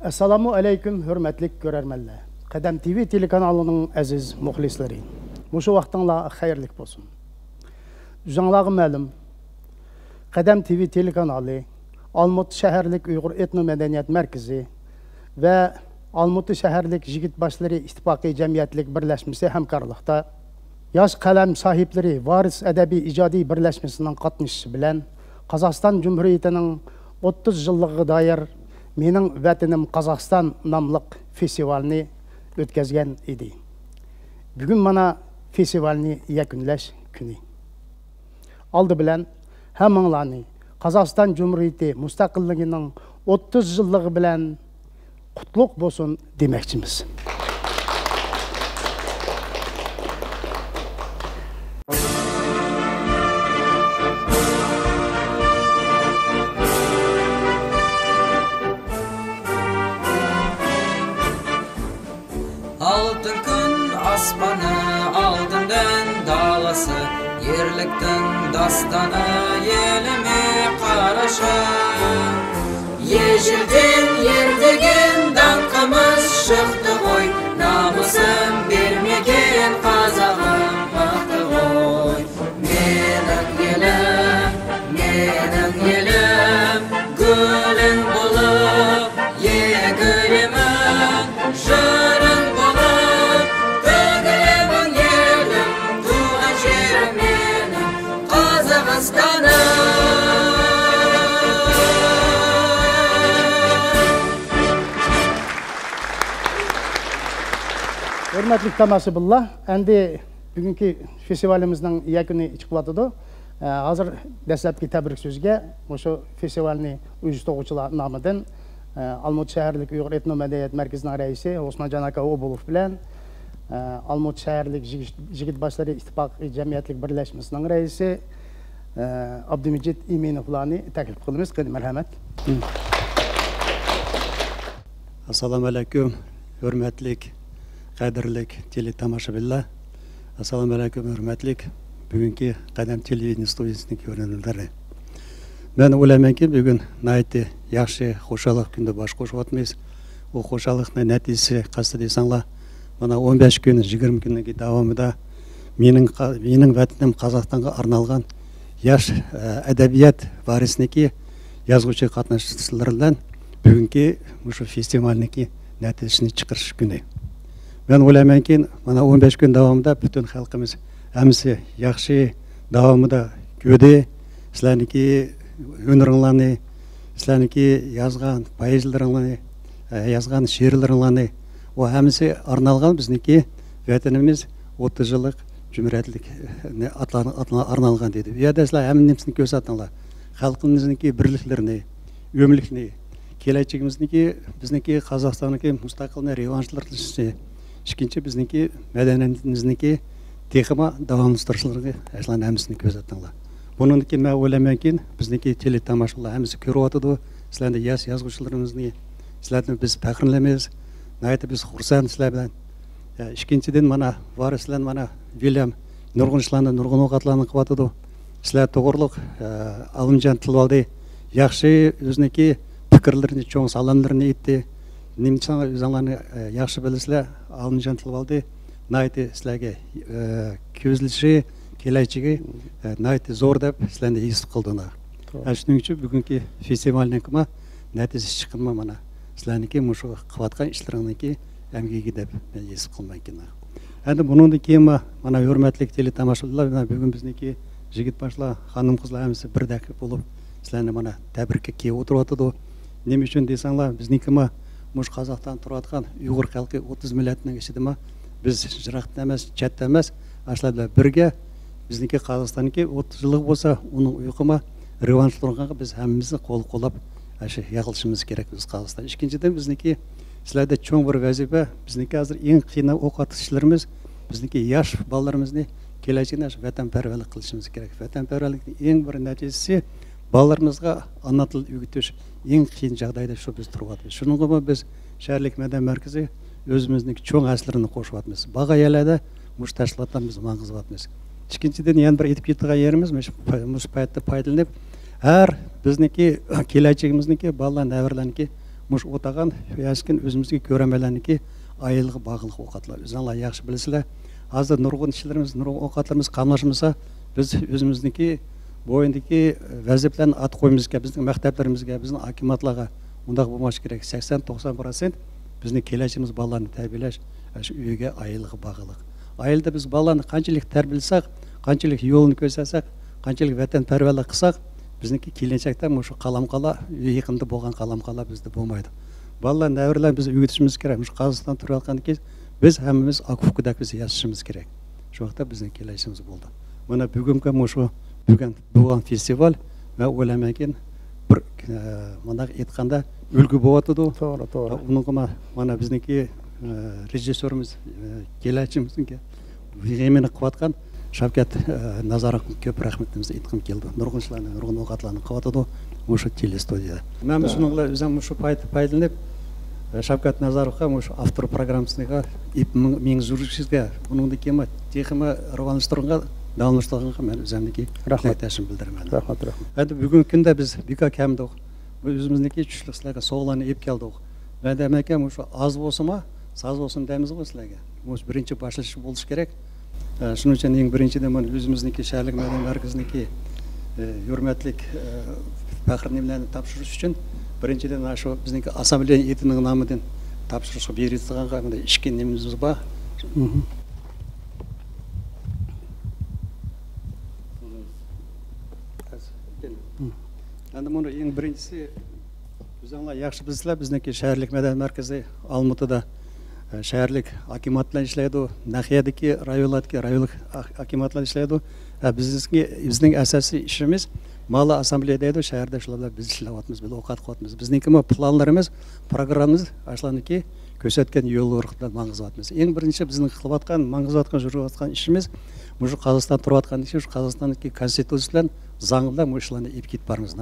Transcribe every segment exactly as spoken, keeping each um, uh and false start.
ئەسسالامۇ ئەلەيكۇم، ھۆرمەتلىك كۆرەرمەنلەر. قەدەم تىۋى تېلېكانالىنىڭ ئەزىز مۇخلىسلىرى، مۇشۇ ۋاقتىڭلار خەيرلىك بولسۇن. ئۆزۈڭلارغا مەلۇم، قەدەم تىۋى تېلېكانالى، ئالمۇتا شەھەرلىك ئۇيغۇر ئېتنو مەدەنىيەت مەركىزى ۋە ئالمۇتا شەھەرلىك يىگىت باشلىرى ئىتتىپاقى جەمئىيەتلىك بىرلەشمىسى ھەمكارلىقتا ياش قەلەم ساھىبلىرى ۋارىس ئەدەبىي ئىجادىي بىرلەشمىسىنىڭ قاتنىشىشى بىلەن قازاقىستان جۇمھۇرىيىتىنىڭ ئوتتۇز يىللىقىغا دائىر مېنىڭ ۋەتىنىم قازاقىستان ناملىق فېستىۋالنى ئۆتكۈزگەن ئىدى. بۈگۈن مانا فېستىۋالنى يەكۈنلەش كۈنى. ئالدى بىلەن ھەممىڭلارنى قازاقىستان جۇمھۇرىيىتى مۇستەقىللىكىنىڭ ئوتتۇز يىللىقى بىلەن قۇتلۇق بولسۇن دېمەكچىمىز. ئالتۇن كۈن ئاسمانى، ئالتۇن دەن دالاسى، يېرلىكتىن داستانى، يېلىمى قاراشا. يېشىلدىن يېرىلگەن داڭقىمىز شىختىغۇي، نامۇسۇم بېرمىگىن قازاغىم ماختىغۇي. مېنىڭ يېلىم، مېنىڭ يېلىم، گۈلۈڭ بولۇپ يېگۈلىمەن، شېرىن بولۇپ تۆگۈلىمەن يېلىم، تۇغقان شېرىم مېنىڭ قازاقىستانىم. ھۆرمەتلىك تاماشىبىنلار، ئەمدى بۈگۈنكى فېستىۋالىمىزنىڭ يەكۈنى چىقىۋاتىدۇ. ئە، ھازىر دەسلەپكى تەبرىك سۆزىگە مۇشۇ فېستىۋالنى ئۇيۇشتۇرغۇچىلار نامىدىن، ئە، ئالمۇتا شەھەرلىك ئۇيغۇر ئېتنو مەدەنىيەت مەركىزىنىڭ رەئىسى ئوسمانجان ئاكا ئوبۇلوف بىلەن، ئە، ئالمۇتا شەھەرلىك يىگىت، يىگىت باشلىرى ئىتتىپاقى جەمئىيەتلىك بىرلەشمىسىنىڭ رەئىسى، ئە، ئابدۇمىجىت ئىمىنوفلارنى تەكلىپ قىلىمىز. قېنى، مەرھەمەت. ئەسسالامۇ ئەلەيكۇم، ھۆرمەتلىك، قەدىرلىك تېلېتاماشىبىنلار. ئەسسالامۇ ئەلەيكۇم، ھۆرمەتلىك بۈگۈنكى قەدەم تېلېۋىزىيە ئىستۇدىيىسىنىڭ كۆرۈرمەنلىرى. مەن ئويلايمەنكى، بۈگۈن ناھايىتى ياخشى، خۇشاللىق كۈنىدە باش قوشۇۋاتىمىز. ئۇ خۇشاللىقنىڭ نەتىجىسى قايسى دېسەڭلار، مانا ئون بەش كۈن، يىگىرمە كۈننىڭ داۋامىدا مېنىڭ قا-، مېنىڭ ۋەتىنىم قازاقىستانغا ئارنالغان ياش، ئە، ئەدەبىيات ۋارىسىنىڭكى يازغۇچى قاتناشچىلىرى بىلەن بۈگۈنكى مۇشۇ فېستىۋالنىڭكى نەتىجىسىنى چىقىرىش كۈنى. مەن ئويلايمەنكى، مانا ئون بەش كۈن داۋامىدا پۈتۈن خەلقىمىز ھەممىسى ياخشى داۋامىدا كۆردى. سىلەرنىڭكى ھۈنىرىڭلارنى، سىلەرنىڭكى يازغان پوئېزىيىلىرىڭلارنى، ئە، يازغان شېئىرلىرىڭلارنى، ئۇ ھەممىسى ئارنالغان بىزنىڭكى ۋەتىنىمىز ئوتتۇز يىللىق جۇمھۇرىيەتلىكنى ئاتلان-، ئاتلان-، ئارنالغان دېدى. ئۇ يەردە سىلەر ھەممە نېمىسىنى كۆرسەتتىڭلار. خەلقىمىزنىڭكى بىرلىكلىرىنى، ئۆملۈكنى، كېلەچىكىمىزنىڭكى، بىزنىڭكى قازاقىستاننىڭكى مۇستەقىلنى راۋاجلاندۇرۇشنى، ئىككىنچى، بىزنىڭكى مەدەنىيىتىمىزنىڭكى تېخىمۇ داۋاملاشتۇرۇشلىرىنى، ئەسلىدە ھەممىسىنى كۆرسەتتىڭلار. بۇنىڭدىن كېيىن مەن ئويلايمەنكى، بىزنىڭكى تېلېتاماشىبىنلار ھەممىسى كۆرۈۋاتىدۇ. سىلەرنى ياش يازغۇچىلىرىمىزنى، سىلەردىن بىز پەخىرلىنىمىز. ناھايىتى بىز خۇرسەن سىلەر بىلەن. ئە، ئىككىنچىدىن، مانا، ۋارىس بىلەن، مانا، ۋىليام نۇرغۇن ئىشلارنى، نۇرغۇن ئوقەتلەرنى قىلىۋاتىدۇ. سىلەر توغرۇلۇق، ئە، ئالىمجان تىلىۋالدى. ياخشى ئۆزىنىڭكى پىكىرلىرىنى، چوڭ سالاملىرىنى ئېيتتى. نېمە دېسەڭلار، ئۆزۈڭلارنى، ئە، ياخشى بىلىسىلەر. ئالىمجان تىلىۋالدى ناھايىتى سىلەرگە، ئە، كۆزلىشى، كېلەچىكى، ئە، ناھايىتى زور دەپ سىلەرنى ھېس قىلدىڭلار. توغرا. ئە، شۇنىڭ ئۈچۈن بۈگۈنكى فېستىۋالنىڭكىمۇ نەتىجىسى چىققىنىمۇ مانا سىلەرنىڭكى مۇشۇ قىلىۋاتقان ئىشلىرىڭنىڭكى ئەمگىكى دەپ مەن ھېس قىلىمەنكەن. ئەمدى بۇنىڭدىن كېيىنمۇ، مانا، ھۆرمەتلىك تېلېتاماشىبىنلار، مانا بۈگۈن بىزنىڭكى يىگىت باشلار، خانىم قىزلار ھەممىسى بىردەك بولۇپ، سىلەرنى مانا تەبرىككە كېلىپ ئولتۇرۇۋاتىدۇ. نېمە ئۈچۈن دېسەڭلار، بىزنىڭكىمۇ مۇشۇ قازاقىستاندا تۇرۇۋاتقان ئۇيغۇر خەلقى ئوتتۇز مىللەتنىڭ ئىچىدىمۇ بىز يىراقتىن ئەمەس، چەتتە ئەمەس، ئاشۇلار بىلەن بىرگە بىزنىڭكى قازاقىستاننىڭكى ئوتتۇز يىللىق بولسا، ئۇنىڭ ئۇيقىمۇ رىۋاجلاندۇرغانغا بىز ھەممىمىز قول قوللاپ، ئاشۇ يىغىلىشىمىز كېرەك بىز قازاقىستان. ئىككىنچىدىن، بىزنىڭكى سىلەردە چوڭ بىر ۋەزىپە، بىزنىڭكى ھازىر ئەڭ قىيىن ئوقۇتقۇچىلىرىمىز، بىزنىڭكى ياش بالىلىرىمىزنى كېلەچەكتە ئاشۇ ۋەتەنپەرۋەرلىك قىلىشىمىز كېرەك. ۋەتەنپەرۋەرلىكنىڭ ئەڭ بىر نەتىجىسى بالىلىرىمىزغا ئانا تىل ئۆگىتىش ئەڭ قىيىن جاغدايدا شۇ بىز تۇرۇۋاتىمىز. شۇنىڭغىمۇ بىز شەھەرلىك مەدەنىيەت مەركىزى ئۆزىمىزنىڭ چوڭ ھەسسىلىرىنى قوشۇۋاتىمىز. بارغان يەرلەردە مۇشۇ تەشكىلاتلارنى بىز ماڭغۇزۇۋاتىمىز. ئىككىنچىدىن، يەنە بىر ئېيتىپ كېتىدىغان يېرىمىز، مۇشۇ پا-، مۇشۇ پايتتا پايدىلىنىپ، ھەر بىزنىڭكى كېلەچىكىمىزنىڭكى بالىلار، نەۋرىلەرنىڭكى مۇشۇ ئوتاغان ياسىكىن ئۆزىمىزنىڭكى كۆرەرمەنلەرنىڭكى ئائىلىگە باغلىق ئوقەتلەر. ئۆزۈڭلار ياخشى بىلىسىلەر. ھازىر نۇرغۇن ئىشلىرىمىز، نۇرغۇن ئوقەتلىرىمىز قاملاشمىسا، بىز ئۆزىمىزنىڭكى بويۇندىكى ۋەزىپىلەرنى ئارتقا قويمىمىز كېرەك. بىزنىڭ مەكتەپلىرىمىزگە، بىزنىڭ ھاكىمىيەتلەرگە ئۇنداق بولماسلىقى كېرەك. سەكسەن، توقسان پىروتسېنت بىزنىڭ كېلەچىكىمىز بالىلارنى تەربىيەلەش، شۇ ئۆيگە، ئائىلىگە باغلىق. ئائىلىدە بىز بالىلارنى قانچىلىك تەربىيەلىسەك، قانچىلىك يولىنى كۆرسەتسەك، قانچىلىك ۋەتەنپەرۋەرلىك قىلساق، بىزنىڭكى كېلىنچەكتە مۇشۇ قالامقالار، ئۆي يېقىندا بولغان قالامقالار بىزدە بولمايدۇ. بالىلار، نەۋرىلەرنى بىز ئۆگىتىشىمىز كېرەك. مۇشۇ قازاقىستاندا تۇرۇۋاتقاندىن كېيىن بىز ھەممىمىز ئاكا-ئۇكىدەك بىز ياشىشىمىز كېرەك. شۇ ۋاقىتتا بىزنىڭ كېلەچىكىمىز بولىدۇ. مانا بۈگۈنكى مۇشۇ، بۈگۈن بولغان فېستىۋال، مەن ئويلايمەنكى، بىر، ئە، مۇنداق ئېيتقاندا، ئۈلگە بولۇۋاتىدۇ. توغرا، توغرا. ئۇنىڭغا ما-، مانا بىزنىڭكى، ئە، رېژىسسورىمىز، ئە، كېلەچىكىمىزنىڭكى يېڭى قىلىۋاتقان شەۋكەت، ئە، نازاروفقا كۆپ رەھمىتىمىزنى ئېيتقۇم كېلىدۇ. نۇرغۇن ئىشلارنى، نۇرغۇن ئوقەتلەرنى قىلىۋاتىدۇ مۇشۇ تېلېستۇدىيەدە. مەن شۇنىڭ بىلەن ئۆزۈم مۇشۇ پايدا-، پايدىلىنىپ، ئە، شەۋكەت نازاروفقا مۇشۇ ئاپتور پىروگراممىسىغا، ئېپ مىڭ، مىڭ زۇرۇشىغا، بۇنىڭدىن كېيىن تېخىمۇ راۋانلاشتۇرغانغا، داۋاملاشتۇرغانغا مەن ئۆزۈمنىڭكى تىلەكداشلىقىمنى بىلدۈرىمەن. رەھمەت، رەھمەت. ئەمدى بۈگۈنكى كۈندە بىز بىكار كەلمىدۇق. بۇ ئۆزىمىزنىڭكى چۈشلۈك سىلەرگە سوۋغىلارنى ئېلىپ كەلدۇق. مەن دەيمەنكى، مۇشۇ ئاز بولسىمۇ، ساز بولسۇن دەيمىزغۇ سىلەرگە. مۇشۇ بىرىنچى باشلىنىش بولۇشى كېرەك. ئە، شۇنىڭ ئۈچۈن ئەڭ بىرىنچىدىن، مانا ئۆزىمىزنىڭكى شەھەرلىك مەدەنىيەت مەركىزىنىڭكى، ئە، ھۆرمەتلىك، ئە، پەخرىي نېمىلەرنى تاپشۇرۇش ئۈچۈن، بىرىنچىدىن، مانا شۇ بىزنىڭكى ئاسسامبلېيە ھەيئىتىنىڭ نامىدىن تاپشۇرۇشقا بېرىلىدىغان مۇنداق ئىككى نېمىمىز بار. ئەمدى بۇنى ئەڭ بىرىنچىسى، ئۆزۈڭلار ياخشى بىلىسىلەر، بىزنىڭكى شەھەرلىك مەدەنىيەت مەركىزى ئالمۇتىدا، ئە، شەھەرلىك ھاكىمىيەت بىلەن ئىشلەيدۇ، ناھىيەدىكى، رايونلاردىكى رايونلۇق ھاك-، ھاكىمىيەت بىلەن ئىشلەيدۇ. ھە، بىزنىڭكى، بىزنىڭ ئاساسىي ئىشىمىز ماھاللا ئاسسامبلېيە دەيدۇ، شەھەردە شۇلار بىلەن بىز ئىشلەۋاتىمىز، بىللە ئوقەت قىلىۋاتىمىز. بىزنىڭكىمۇ پىلانلىرىمىز، پىروگراممىمىز ئاشۇلارنىڭكى كۆرسەتكەن يول يورۇقى بىلەن ماڭغۇزۇۋاتىمىز. ئەڭ بىرىنچى بىزنىڭ قىلىۋاتقان، ماڭغۇزۇۋاتقان، يۈرگۈزۈۋاتقان ئىشىمىز مۇشۇ قازاقىستان تۇرۇۋاتقاندىن كېيىن شۇ قازاقىستاندىكى كونستىتۇتسىيە بىلەن زاڭ بىلەن مۇشۇ ئىشلارنى ئېلىپ كېتىپ بارىمىز.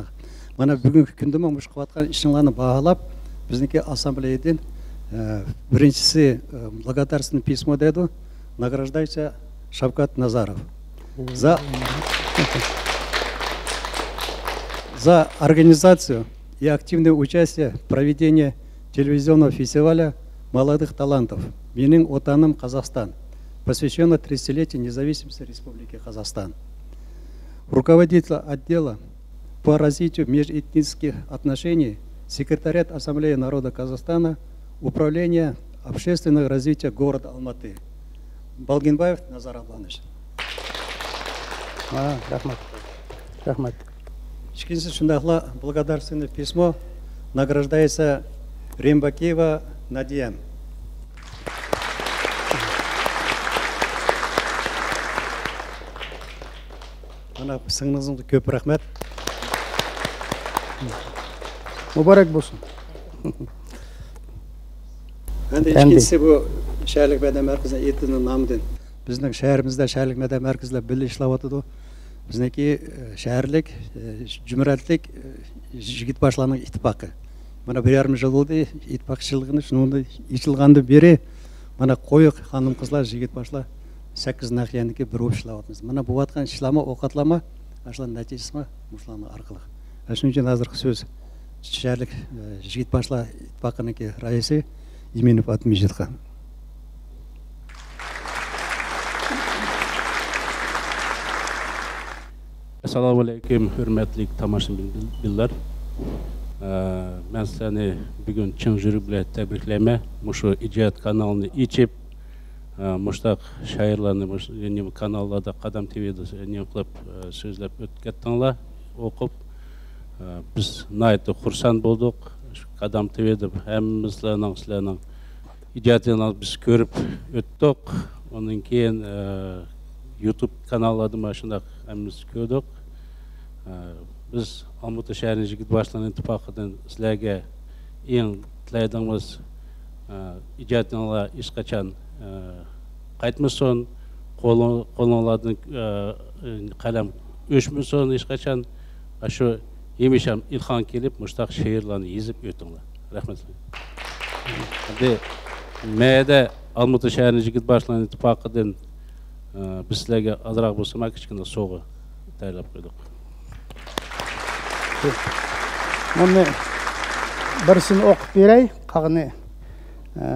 مانا بۈگۈنكى كۈندىمۇ مۇشۇ قىلىۋاتقان ئىشىڭلارنى باھالاپ، بىزنىڭكى ئاسسامبلېيەدىن، ئە، بىرىنچىسى، ئە، بلاگاتارственное письмо دەيدۇ، награждается Шавкат Назаров за, за организацию и активное участие в проведении телевизионного фестиваля молодых талантов «Менің отаным Қазақстан», посвящённого тридцатилетию независимости Республики Казахстан. Руководитель отдела по развитию межэтнических отношений, секретариат Ассамблеи народа Казахстана, управление общественного развития города Алматы. Балгинбаев Назар Абланович. А, рахмат. Рахмат. Иккинчиси, шундакла благодарственное письмо награждается Рембакиева Надиям. Мана, сіңліңізге көп рахмет. Мүбәрәк болсын. Әнді, әнді. Иккенчісі, бұл шәһәрлік мәдәният мәркәзінің етінің намыден. Біздің шәһәрімізде шәһәрлік мәдәният мәркәзлер бірлесе ішлеп атыды. Біздің шәһәрлік, ә, жүмірәтлік, ә, жігіт башларының иттифақы. Мына бір жарым жыл болды, иттифақшылығыны, шының да ичілгенде бері, мына қойық ханым-қызлар, жігіт башлар, сәккіз нахияники бір болып ішлеп атырмыз. Мына болыватқан ішлама, оқатлама, ашылған нәтижесі ма, мұшыланы арқылы. Ә, шының үшін азырқы сөз шәһәрлік, ә, жігіт башлар иттифақыныки раиси Иминов Атмижитхан. ئەسسالامۇئەلەيكۇم، ھۆرمەتلىك تاماشىبىنلار. ئە، مەن سىلەرنى بۈگۈن چىن يۈرەك بىلەن تەبرىكلەيمەن. مۇشۇ ئىجاد كانالىنى ئېچىپ، ئە، مۇشتاق شائىرلارنى مۇش-، نېمە، كاناللاردا، قەدەم تىۋىدا نېمە قىلىپ، ئە، سۆزلەپ ئۆتۈپ كەتتىڭلار، ئوقۇپ. ئە، بىز ناھايىتى خۇرسەن بولدۇق. شۇ قەدەم تىۋىدا ھەممىمىز سىلەرنىڭ، سىلەرنىڭ ئىجادىيىتىڭلارنى بىز كۆرۈپ ئۆتتۇق. ئۇندىن كېيىن، ئە، يۇتۇب كاناللاردا مانا شۇنداق ھەممىمىز كۆردۇق. ئە، بىز ئالمۇتا شەھىرى يىگىت باشلىرى ئىتتىپاقىدىن سىلەرگە ئەڭ تىلەيدىغىنىمىز، ئە، ئىجادىيىتىڭلار ھېچقاچان، ئە، قايتمىسۇن، قولۇڭ-، قولۇڭلاردىن، ئە، قەلەم ئۆچمىسۇن ھېچقاچان. ئاشۇ ھېمىشە ئىلھام كېلىپ، مۇشتاق شېئىرلارنى يېزىپ ئۆتۈڭلار. رەھمەت. ئەمدى مەيەردە ئالمۇتا شەھىرى يىگىت باشلىرى ئىتتىپاقىدىن، ئە، بىز سىلەرگە ئازراق بولسىمۇ كىچىككىنە سوۋغا تەييارلاپ قويدۇق. مۇنى بىرسىنى ئوقۇپ بېرەي، قالغىنى، ئە،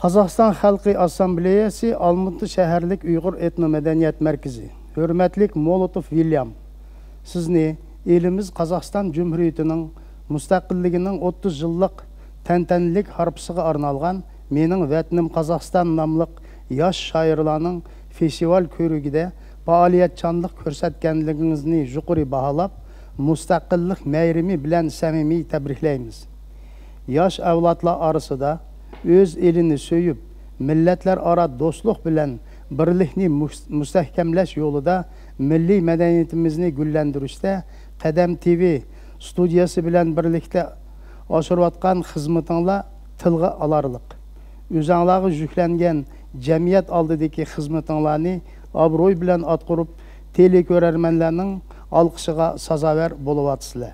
قازاقىستان خەلقى ئاسسامبلېيەسى، ئالمۇتا شەھەرلىك ئۇيغۇر ئېتنو مەدەنىيەت مەركىزى. ھۆرمەتلىك مولوتوف ۋىليام، سىزنى ئېلىمىز قازاقىستان جۇمھۇرىيىتىنىڭ مۇستەقىللىكىنىڭ ئوتتۇز يىللىق تەنتەنىلىك ھارپىسىغا ئارنالغان مېنىڭ ۋەتىنىم قازاقىستان ناملىق ياش شائىرلارنىڭ فېستىۋال كۆرۈكىدە پائالىيەتچانلىق كۆرسەتكەنلىكىڭىزنى يۇقىرى باھالاپ، مۇستەقىللىق مەيرىمى بىلەن سەمىمىي تەبرىكلەيمىز. ياش ئەۋلادلار ئارىسىدا ئۆز ئېلىنى سۆيۈپ، مىللەتلەر ئارا دوستلۇق بىلەن بىرلىكنى مۇس-، مۇستەھكەملەش يولىدا مىللىي مەدەنىيىتىمىزنى گۈللەندۈرۈشتە قەدەم تىۋى ستۇدىيەسى بىلەن بىرلىكتە ئاشۇرۇۋاتقان خىزمىتىڭلار تىلغا ئالارلىق. ئۆزەڭلارغا يۈكلەنگەن جەمئىيەت ئالدىدىكى خىزمىتىڭلارنى ئابرۇي بىلەن ئاتقۇرۇپ، تېلېكۆرەرمەنلەرنىڭ ئالقىشىغا سازاۋەر بولۇۋاتىسىلەر.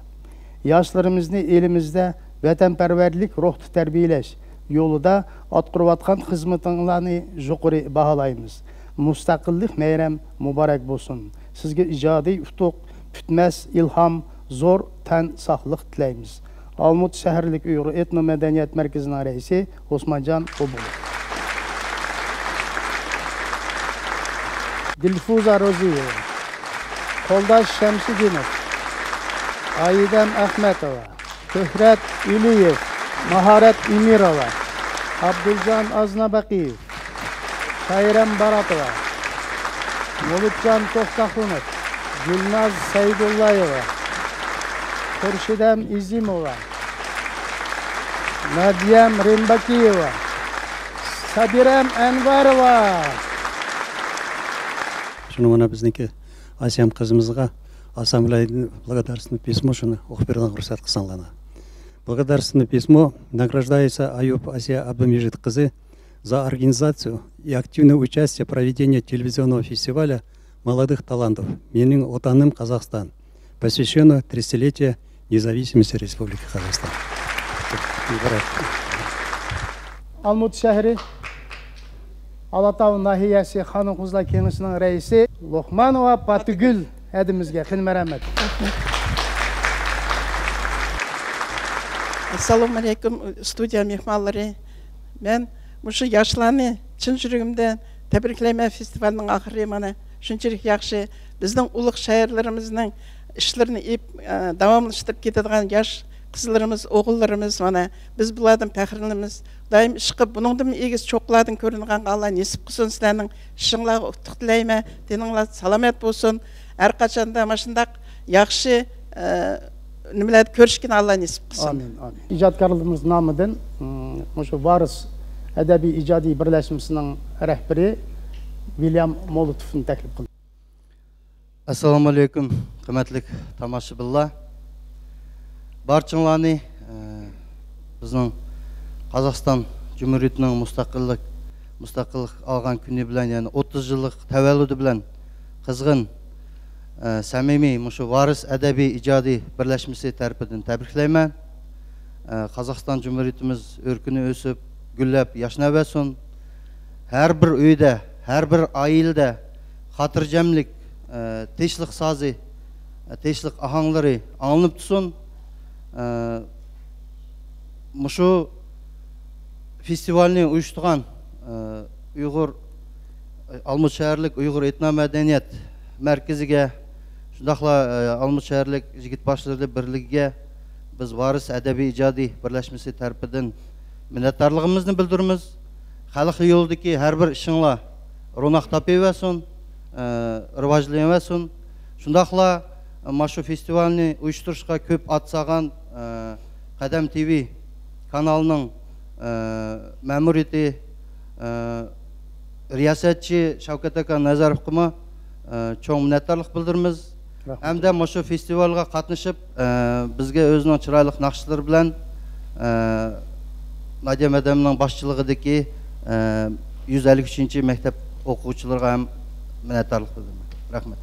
ياشلىرىمىزنى ئېلىمىزدە ۋەتەنپەرۋەرلىك روھتا تەربىيەلەش يولىدا ئاتقۇرۇۋاتقان خىزمىتىڭلارنى يۇقىرى باھالايمىز. مۇستەقىللىق مەيرەم مۇبارەك بولسۇن! سىزگە ئىجادىي ئۇتۇق، پۈتمەس ئىلھام، زور تەن ساقلىق تىلەيمىز. ئالمۇتا شەھەرلىك ئۇيغۇر ئېتنو مەدەنىيەت مەركىزىنىڭ رەئىسى ئوسمانجان ئوبۇلوف. دىلفۇزا روزىيېۋا، قولداش شەمشىدىنوف، ئايدەم ئەخمەتوۋا، شۆھرەت ئېلىيېۋ، ماھارەت ئېمىروۋا، ئابدۇلجان ئازنابەقىيېۋ، شايرەم باراتوۋا، مولۇتجان توختاخۇنوف، گۈلناز سەيدۇللايېۋا، خۇرشىدەم ئىزىموۋا، نادىيەم رىمباكىيېۋا، سابىرەم ئەنۋەروۋا. شۇنى مانا بىزنىڭكى ئاسىيەم قىزىمىزغا ئاسسامبلېيەدىن بلاگادارستۋېننوي پىسمو شۇنى ئوقۇپ بېرىدىغان رۇخسەت قىلساڭلار. Благодарственное письмо награждается Аюп Асия Абдумежит кызы за организацию и активное участие в проведении телевизионного фестиваля молодых талантов «Менің отаным Қазақстан», посвященное тридцатилетию независимости Республики Казахстан. مۇبارەك. ئالمۇتا شەھىرى ئالاتاۋ ناھىيەسى خانىم-قىزلار كېڭىشىنىڭ رەئىسى لوقمانوۋا پاتىگۈل ھەدىمىزگە قېنى مەرھەمەت. ئەسسالامۇ ئەلەيكۇم، ستۇدىيە مېھمانلىرى. مەن مۇشۇ ياشلارنى چىن يۈرىكىمدىن تەبرىكلەيمەن. فېستىۋالنىڭ ئاخىرى مانا شۇنچىلىك ياخشى. بىزنىڭ ئۇلۇغ شائىرلىرىمىزنىڭ ئىشلىرىنى ئېلىپ، ئە، داۋاملاشتۇرۇپ كېتىدىغان ياش قىزلىرىمىز، ئوغۇللىرىمىز، مانا بىز بۇلاردىن پەخىرلىنىمىز. دائىم ئىشقىلىپ بۇنىڭدىنمۇ ئېگىز چوققىلاردىن كۆرۈنىدىغانغا ئاللا نېسىپ قىلسۇن. سىلەرنىڭ ئىشىڭلارغا ئۇتۇق تىلەيمەن. تېنىڭلار سالامەت بولسۇن. ھەر قاچاندا مانا شۇنداق ياخشى، ئە، نېمىلەردە كۆرۈشكىنى ئاللا نېسىپ قىلسۇن. ئامىن، ئامىن. ئىجادكارلىرىمىز نامىدىن، م، مۇشۇ ۋارىس ئەدەبىي ئىجادىي بىرلەشمىسىنىڭ رەھبىرى ۋىليام مولوتوفنى تەكلىپ قىلدۇق. ئەسسالامۇ ئەلەيكۇم، قىممەتلىك تاماشىبىنلار. بارچىڭلارنى، ئە، بىزنىڭ قازاقىستان جۇمھۇرىيىتىنىڭ مۇستەقىللىك، مۇستەقىللىق ئالغان كۈنى بىلەن، يەنى ئوتتۇز يىللىق تەۋەللۇدى بىلەن قىزغىن، ئە، سەمىمىي مۇشۇ ۋارىس ئەدەبىي ئىجادىي بىرلەشمىسى تەرىپىدىن تەبرىكلەيمەن. ئە، قازاقىستان جۇمھۇرىيىتىمىز ئۆركىنى ئۆسۈپ، گۈللەپ ياشناۋەرسۇن. ھەر بىر ئۆيدە، ھەر بىر ئائىلىدە خاتىرجەملىك، ئە، تىنچلىق سازى، ئە، تىنچلىق ئاھاڭلىرى ئاڭلىنىپ تۇرسۇن. ئە، مۇشۇ فېستىۋالنى ئۇيۇشتۇرغان، ئە، ئۇيغۇر، ئالمۇتا شەھەرلىك ئۇيغۇر ئېتنو مەدەنىيەت مەركىزىگە، شۇنداقلا، ئە، ئالمۇتا شەھەرلىك يىگىت باشلىرى بىرلىكىگە بىز ۋارىس ئەدەبىي ئىجادىي بىرلەشمىسى تەرىپىدىن مىننەتدارلىقىمىزنى بىلدۈرىمىز. خەلق يولىدىكى ھەر بىر ئىشىڭلار روناق تاپىۋەرسۇن، ئە، راۋاجلىنىۋەرسۇن. شۇنداقلا، ئە، مانا شۇ فېستىۋالنى ئۇيۇشتۇرۇشقا كۆپ ئات سالغان، ئە، قەدەم تىۋى كانالىنىڭ، ئە، مەمۇرىيىتى، ئە، رىياسەتچى شەۋكەت ئاكا نەزەروۋقىمۇ، ئە، چوڭ مىننەتدارلىق بىلدۈرىمىز. رەھمەت. ھەمدە مۇشۇ فېستىۋالغا قاتنىشىپ، ئە، بىزگە ئۆزىنىڭ چىرايلىق ناخشىلىرى بىلەن، ئە، نادىيە مەدەمنىڭ باشچىلىقىدىكى، ئە، يۈز ئەللىك ئۈچىنچى مەكتەپ ئوقۇغۇچىلىرىغا ھەم مىننەتدارلىق بىلدۈرىمەن. رەھمەت.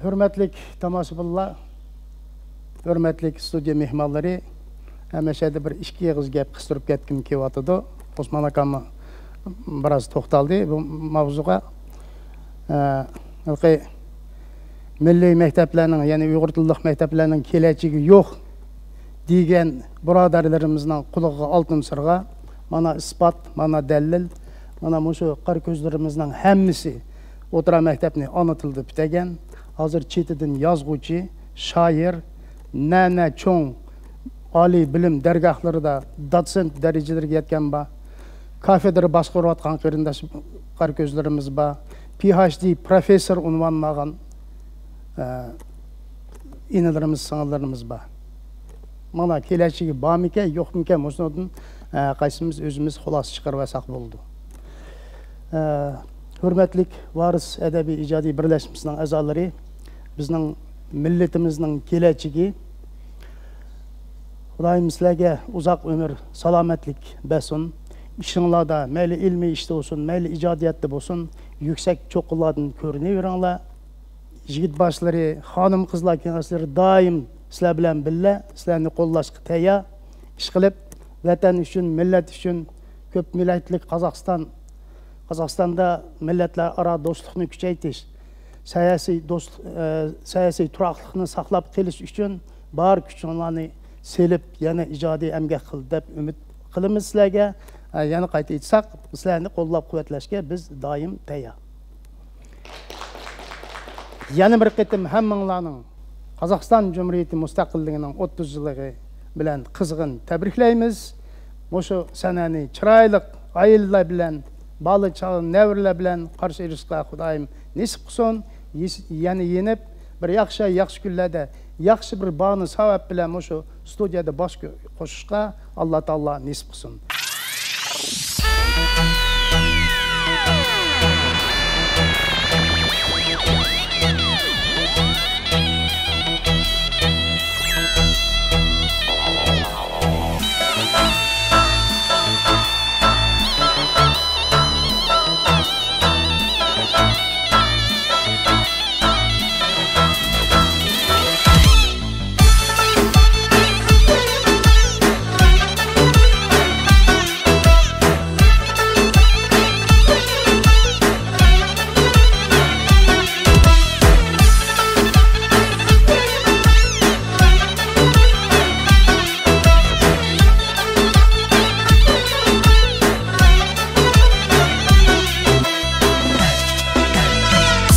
ھۆرمەتلىك تاماشىبىنلار، ھۆرمەتلىك ستۇدىيە مېھمانلىرى، ھەممە شەيدە بىر ئىككى ئېغىز گەپ قىستۇرۇپ كەتكۈم كېلىۋاتىدۇ. ئوسمان ئاكاممۇ بىراز توختالدى بۇ ماۋزۇغا. ئە، ھېلىقى مىللىي مەكتەپلەرنىڭ، يەنى ئۇيغۇر تىللىق مەكتەپلەرنىڭ كېلەچىكى يوق. دېگەن بۇرادەرلىرىمىزنىڭ قۇلىقىغا ئالتۇن سىرغا، مانا ئىسپات، مانا دەلىل، مانا مۇشۇ قارا كۆزلىرىمىزنىڭ ھەممىسى ئوتتۇرا مەكتەپنى ئانا تىلدا پۈتتۈرگەن، ھازىر چېتىدىن يازغۇچى، شائىر، نە-نە چوڭ ئالىي بىلىم دەرگاھلىرىدا دوتسېنت دەرىجىلىرىگە يەتكەن بار. كافېدرا باشقۇرۇۋاتقان قېرىنداش قارا كۆزلىرىمىز بار. پى ئېچ دى پروفېسسور ئۇنۋانىنى ئالغان، ئە، ئىنىلىرىمىز، سىڭىللىرىمىز بار. مانا كېلەچىكى بارمىكەن، يوقمىكەن، مۇشۇنىڭدىن، ئە، قايسىمىز ئۆزىمىز خۇلاسە چىقىرىۋالساق بولىدۇ. ئە، ھۆرمەتلىك ۋارىس ئەدەبىي ئىجادىي بىرلەشمىسىنىڭ ئەزالىرى، بىزنىڭ مىللىتىمىزنىڭ كېلەچىكى. خۇدايىم سىلەرگە ئۇزاق ئۆمۈر، سالامەتلىك بەرسۇن. ئىشىڭلاردا، مەيلى ئىلمىي ئىشتا بولسۇن، مەيلى ئىجادىيەتتە بولسۇن، يۈكسەك چوققىلاردا كۆرۈنۈۋېرىڭلار. يىگىت باشلىرى، خانىم قىزلار كېڭەشلىرى دائىم سىلەر بىلەن بىللە، سىلەرنى قوللاشقا تەييار. ئىشقىلىپ، ۋەتەن ئۈچۈن، مىللەت ئۈچۈن، كۆپ مىللەتلىك قازاقىستان، قازاقىستاندا مىللەتلەر ئارا دوستلۇقنى كۈچەيتىش، سىياسىي دوست-، ئە، سىياسىي تۇراقلىقنى ساقلاپ قېلىش ئۈچۈن بار كۈچۈڭلارنى سېلىپ، يەنە ئىجادىي ئەمگەك قىل دەپ ئۈمىد قىلىمىز سىلەرگە. ئە، يەنە قايتا ئېيتساق، سىلەرنى قوللاپ قۇۋۋەتلەشكە بىز دائىم تەييار. يەنە بىر قېتىم ھەممىڭلارنىڭ قازاقىستان جۇمھۇرىيىتى مۇستەقىللىكىنىڭ ئوتتۇز يىللىقى بىلەن قىزغىن تەبرىكلەيمىز. مۇشۇ سەنەنى چىرايلىق ئائىلىلەر بىلەن، بالا چاغا، نەۋرىلەر بىلەن قارشى ئېلىشقا خۇدايىم نېسىپ قىلسۇن. يېس-، يەنە يېنىپ، بىر ياخشى، ياخشى كۈنلەردە ياخشى بىر باھانە سەۋەب بىلەن مۇشۇ ستۇدىيەدە باش قوشۇشقا ئاللا تائالا نېسىپ قىلسۇن.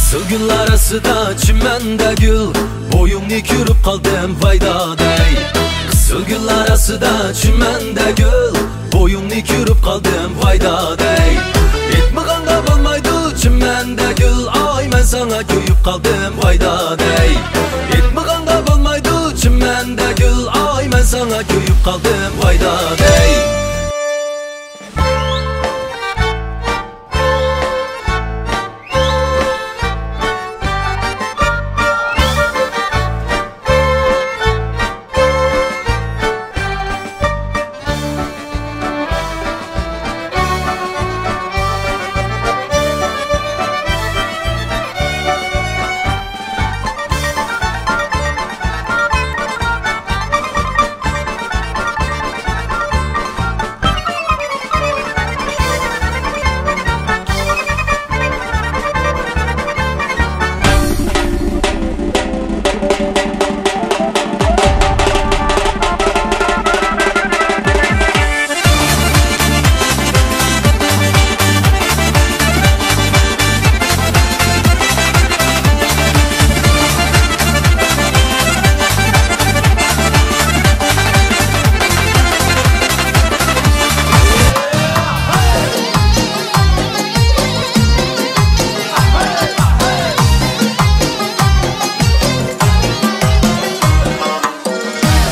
قىزىل گۈل ئاراسىدا چىمەندە گۈل، بويۇڭنى كۆرۈپ قالدىم ۋاي دادەي. قىزىل گۈل ئاراسىدا چىمەندە گۈل، بويۇڭنى كۆرۈپ قالدىم ۋاي دادەي. ئېيتمىغانغا بولمايدۇ چىمەندە گۈل، ئاي مەن ساڭا كۆيۈپ قالدىم ۋاي دادەي. ئېيتمىغانغا بولمايدۇ چىمەندە گۈل، ئاي مەن ساڭا كۆيۈپ قالدىم ۋاي دادەي.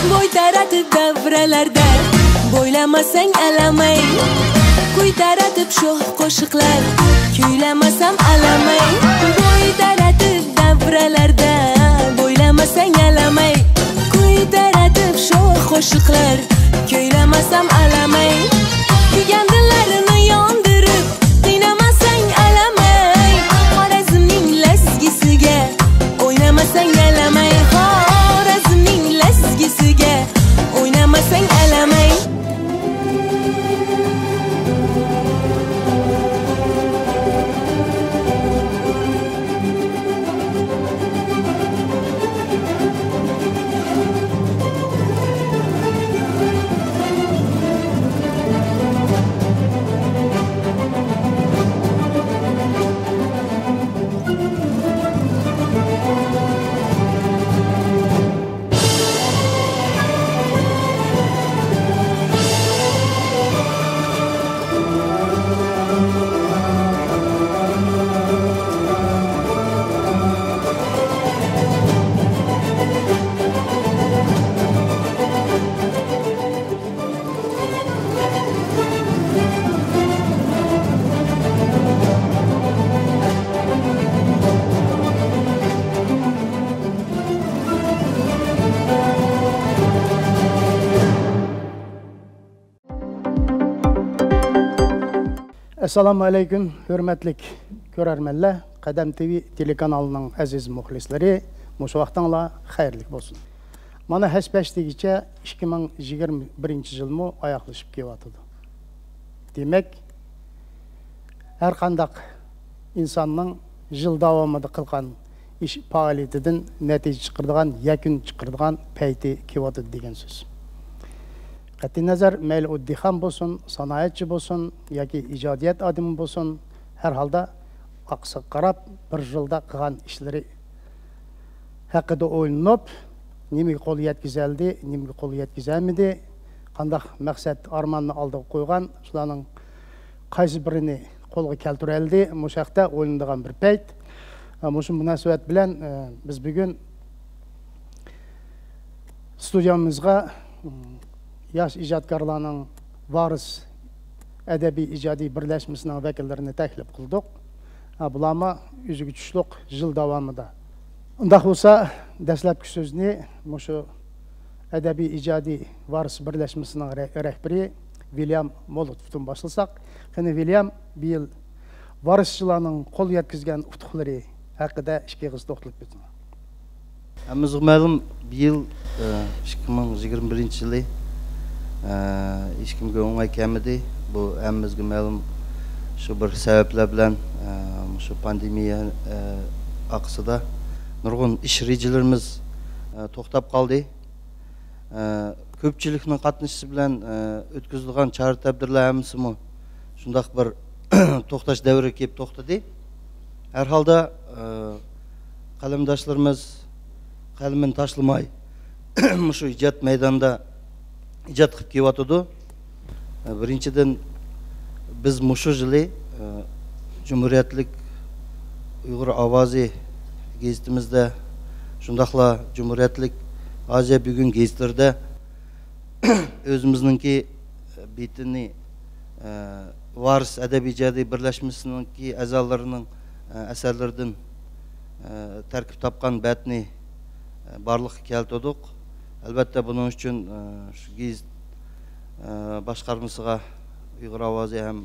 بوي تاراتىپ دەۋرەلەردە، بويلىماساڭ ئەلەمەي. كۈي تاراتىپ شوخ قوشۇقلار، كۈيلىمەسەم ئەلەمەي. بوي تاراتىپ دەۋرەلەردە، بويلىماساڭ ئەلەمەي. كۈي تاراتىپ شوخ قوشۇقلار، كۈيلىمەسەم ئەلەمەي. كۈيگەندىلەرنى ياندۇرۇپ، قىينىماساڭ ئەلەمەي. خورەزمنىڭ لەزگىسىگە، ئوينىماساڭ ئەلەمەي. خورەزمنىڭ لەزگىسىگە، ئوينىماساڭ ئەلەمەي. ئەسسالامۇ ئەلەيكۇم، ھۆرمەتلىك كۆرەرمەنلەر. قەدەم تىۋى تېلېكانالىنىڭ ئەزىز مۇخلىسلىرى، مۇشۇ ۋاقتىڭلار خەيرلىك بولسۇن. مانا ھەش-پەش دېگۈچە ئىككى مىڭ يىگىرمە بىرىنچى يىلمۇ ئاياغلىشىپ كېلىۋاتىدۇ. دېمەك، ھەر قانداق ئىنساننىڭ يىل داۋامىدا قىلغان ئىش پائالىيىتىدىن نەتىجە چىقىرىدىغان، يەكۈن چىقىرىدىغان پەيتى كېلىۋاتىدۇ دېگەن سۆز. قەتئىينەزەر، مەيلى ئۇ دېھقان بولسۇن، سانائەتچى بولسۇن ياكى ئىجادىيەت ئادىمى بولسۇن، ھەر ھالدا ئارقىسىغا قاراپ، بىر يىلدا قىلغان ئىشلىرى ھەققىدە ئويلىنىپ، نېمىگە قول يەتكۈزەلدى، نېمىگە قول يەتكۈزەلمىدى، قانداق مەقسەت، ئارماننى ئالدىغا قويغان، شۇلارنىڭ قايسى بىرىنى قولغا كەلتۈرەلدى، مۇشۇ ھەقتە ئويلىنىدىغان بىر پەيت. مۇشۇ مۇناسىۋەت بىلەن، بىز بۈگۈن ستۇدىيەمىزغا ياش ئىجادكارلارنىڭ ۋارىس ئەدەبىي ئىجادىي بىرلەشمىسىنىڭ ۋەكىللىرىنى تەكلىپ قىلدۇق. ھە، بۇلارمۇ ئۆزىگە چۈشلۈق يىل داۋامىدا. ئۇنداق بولسا، دەسلەپكى سۆزنى مۇشۇ ئەدەبىي ئىجادىي ۋارىس بىرلەشمىسىنىڭ رە-، رەھبىرى ۋىليام مولوتوفتىن باشلىساق. قېنى، ۋىليام، بۇ يىل ۋارىسچىلارنىڭ قول يەتكۈزگەن ئۇتۇقلىرى ھەققىدە ئىككى ئېغىز توختىلىپ ئۆتسىڭىز. ھەممىمىزگە مەلۇم، بۇ يىل، ئە، ئىككى مىڭ يىگىرمە بىرىنچى يىلى، ئە، ھېچكىمگە ئوڭاي كەلمىدى. بۇ ھەممىمىزگە مەلۇم، شۇ بىر سەۋەبلەر بىلەن، ئە، شۇ پاندېمىيە، ئە، ئارقىسىدا نۇرغۇن ئىش رېجىلىرىمىز، ئە، توختاپ قالدى. ئە، كۆپچىلىكنىڭ قاتنىشىشى بىلەن، ئە، ئۆتكۈزۈلگەن چارە-تەدبىرلەر ھەممىسىمۇ شۇنداق بىر توختاش دەۋرىگە كېلىپ توختىدى. ھەر ھالدا، ئە، قەلەمداشلىرىمىز قەلىمىنى تاشلىماي، مۇشۇ ئىجاد مەيدانىدا ئىجاد قىلىپ كېلىۋاتىدۇ. ئە، بىرىنچىدىن، بىز مۇشۇ يىلى، ئە، جۇمھۇرىيەتلىك ئۇيغۇر ئاۋازى گېزىتىمىزدە، شۇنداقلا جۇمھۇرىيەتلىك ئازىيا بۈگۈن گېزىتلىرىدە ئۆزىمىزنىڭكى بېتىنى، ئە، ۋارىس ئەدەبىي ئىجادىي بىرلەشمىسىنىڭكى ئەزالىرىنىڭ، ئە، ئەسەرلىرىدىن، ئە، تەركىب تاپقان بەتنى، ئە، بارلىققا كەلتۈردۇق. ئەلۋەتتە، بۇنىڭ ئۈچۈن، ئە، شۇ گېزىت، ئە، باشقارمىسىغا، ئۇيغۇر ئاۋازى ھەم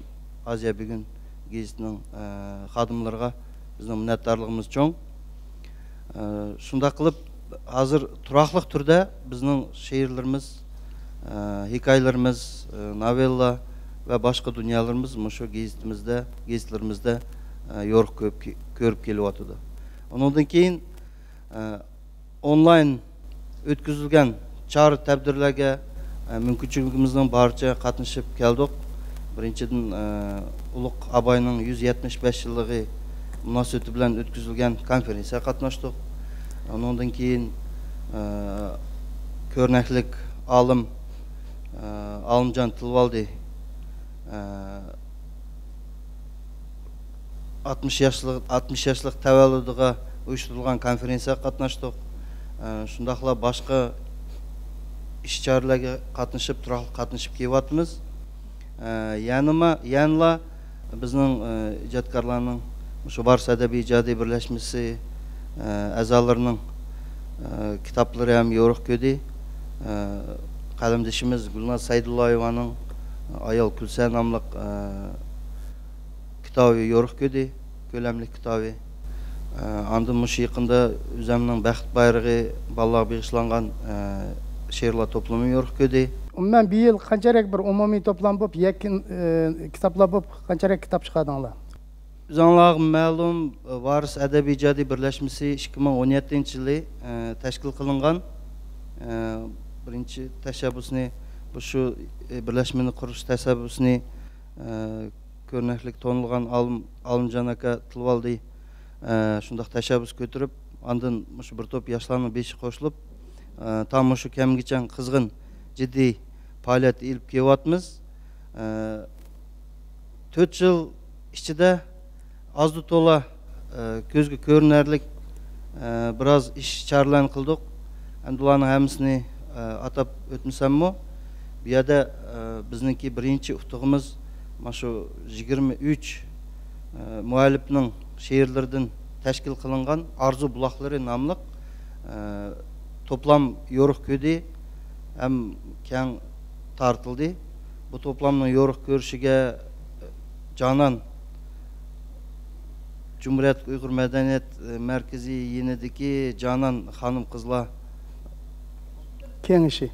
ئازىيا بۈگۈن گېزىتىنىڭ، ئە، خادىملىرىغا بىزنىڭ مىننەتدارلىقىمىز چوڭ. ئە، شۇنداق قىلىپ، ھازىر تۇراقلىق تۈردە بىزنىڭ شېئىرلىرىمىز، ئە، ھېكايىلىرىمىز، ئە، ناۋېللا ۋە باشقا دۇنيالىرىمىز مۇشۇ گېزىتىمىزدە، گېزىتلىرىمىزدە، ئە، يورۇق كۆرۈپ كېلىۋاتىدۇ. ئۇنىڭدىن كېيىن، ئە، ئونلاين ئۆتكۈزۈلگەن چارە-تەدبىرلەرگە، ئە، مۇمكىنچىلىكىمىزنىڭ بارىچە قاتنىشىپ كەلدۇق. بىرىنچىدىن، ئە، ئۇلۇغ ئاباينىڭ يۈز يەتمىش بەش يىللىقى مۇناسىۋىتى بىلەن ئۆتكۈزۈلگەن كونفېرېنسىيەگە قاتناشتۇق. ئۇنىڭدىن كېيىن، ئە، كۆرنەكلىك ئالىم، ئە، ئالىمجان تىلىۋالدى، ئە، ئاتمىش ياشلىق، ئاتمىش ياشلىق تەۋەللۇدىغا ئۇيۇشتۇرۇلغان كونفېرېنسىيەگە قاتناشتۇق. ئە، شۇنداقلا باشقا ئىش-چارىلەرگە قاتنىشىپ، تۇراقلىق قاتنىشىپ كېلىۋاتىمىز. ئە، يەنىما-، يەنىلا بىزنىڭ، ئە، ئىجادكارلارنىڭ مۇشۇ ۋارىس ئەدەبىي ئىجادىي بىرلەشمىسى، ئە، ئەزالىرىنىڭ، ئە، كىتابلىرى ھەم يورۇق كۆردى. ئە، قەلەمدىشىمىز گۈلناز سەيدۇللايېۋانىڭ ئايال كۈلسە ناملىق، ئە، كىتابى يورۇق كۆردى، كۆلەملىك كىتابى. ئە، ئاندىن مۇشۇ يېقىندا ئۆزەمنىڭ بەخت بايرىقى بالىلارغا بېغىشلانغان، ئە، شېئىرلار توپلىمى يورۇق كۆردى. ئومۇمەن، بۇ يىل قانچىلىك بىر ئومۇمىي توپلام بولۇپ، يەكۈن، ئە، كىتابلار بولۇپ، قانچىلىك كىتاب چىقاردىڭلار؟ ئۆزۈڭلارغا مەلۇم، ۋارىس ئەدەبىي ئىجادىي بىرلەشمىسى ئىككى مىڭ ئون يەتتىنچى يىلى، ئە، تەشكىل قىلىنغان. ئە، بىرىنچى تەشەببۇسنى، بۇ شۇ، ئە، بىرلەشمىنى قۇرۇش تەشەببۇسىنى، ئە، كۆرنەكلىك تونۇلغان ئالىم، ئالىمجان ئاكا تىلىۋالدى. ئە، شۇنداق تەشەببۇس كۆتۈرۈپ، ئاندىن مۇشۇ بىر توپ ياشلارنىڭ بېشى قوشۇلۇپ، ئە، تا مۇشۇ كەمگىچە قىزغىن، جىددىي پائالىيەت ئېلىپ كېلىۋاتىمىز. ئە، تۆت يىل ئىچىدە ئازدۇ تولا، ئە، كۆزگە كۆرۈنەرلىك، ئە، بىراز ئىش چارىلەرنى قىلدۇق. ئەمدى ئۇلارنىڭ ھەممىسىنى، ئە، ئاتاپ ئۆتمىسەممۇ، بۇ يەردە، ئە، بىزنىڭكى بىرىنچى ئۇتۇقىمىز مانا شۇ يىگىرمە ئۈچ، ئە، مۇئەللىپنىڭ شېئىرلىرىدىن تەشكىل قىلىنغان ئارزۇ بۇلاقلىرى ناملىق، ئە، توپلام يورۇق كۆردى ھەم كەڭ تارتىلدى. بۇ توپلامنىڭ يورۇق كۆرۈشىگە جانان، جۇمھۇرىيەتلىك ئۇيغۇر مەدەنىيەت مەركىزى يېنىدىكى جانان خانىم قىزلار كېڭىشى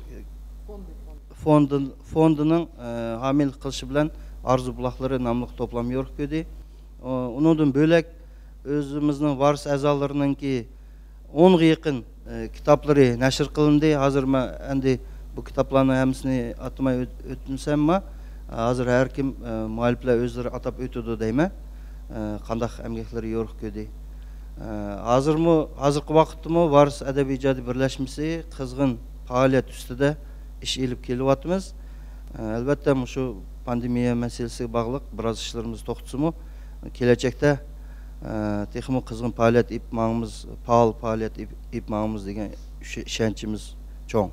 فوندى، فوندىنىڭ، ئە، ھامىيلىق قىلىشى بىلەن ئارزۇ بۇلاقلىرى ناملىق توپلام يورۇق كۆردى. ئۇ-، ئۇنىڭدىن بۆلەك ئۆزىمىزنىڭ ۋارىس ئەزالىرىنىڭكى ئونغا يېقىن، ئە، كىتابلىرى نەشر قىلىندى. ھازىر مەن ئەمدى بۇ كىتابلارنىڭ ھەممىسىنى ئاتىماي ئۆت-، ئۆتمىسەممۇ، ھازىر ھەر كىم، ئە، مۇئەللىپلەر ئۆزلىرى ئاتاپ ئۆتىدۇ دەيمەن. ئە، قانداق ئەمگەكلىرى يورۇق كۆردى. ئە، ھازىرمۇ، ھازىرقى ۋاقىتتىمۇ ۋارىس ئەدەبىي ئىجادىي بىرلەشمىسى قىزغىن پائالىيەت ئۈستىدە ئىش ئېلىپ كېلىۋاتىمىز. ئە، ئەلۋەتتە، مۇشۇ پاندېمىيە مەسىلىسىگە باغلىق بىراز ئىشلىرىمىز توختىسىمۇ، كېلەچەكتە، ئە، تېخىمۇ قىزغىن پائالىيەت ئېلىپ ماڭىمىز، پائال پائالىيەت ئېلىپ، ئېلىپ ماڭىمىز دېگەن ئىش-، ئىشەنچىمىز چوڭ.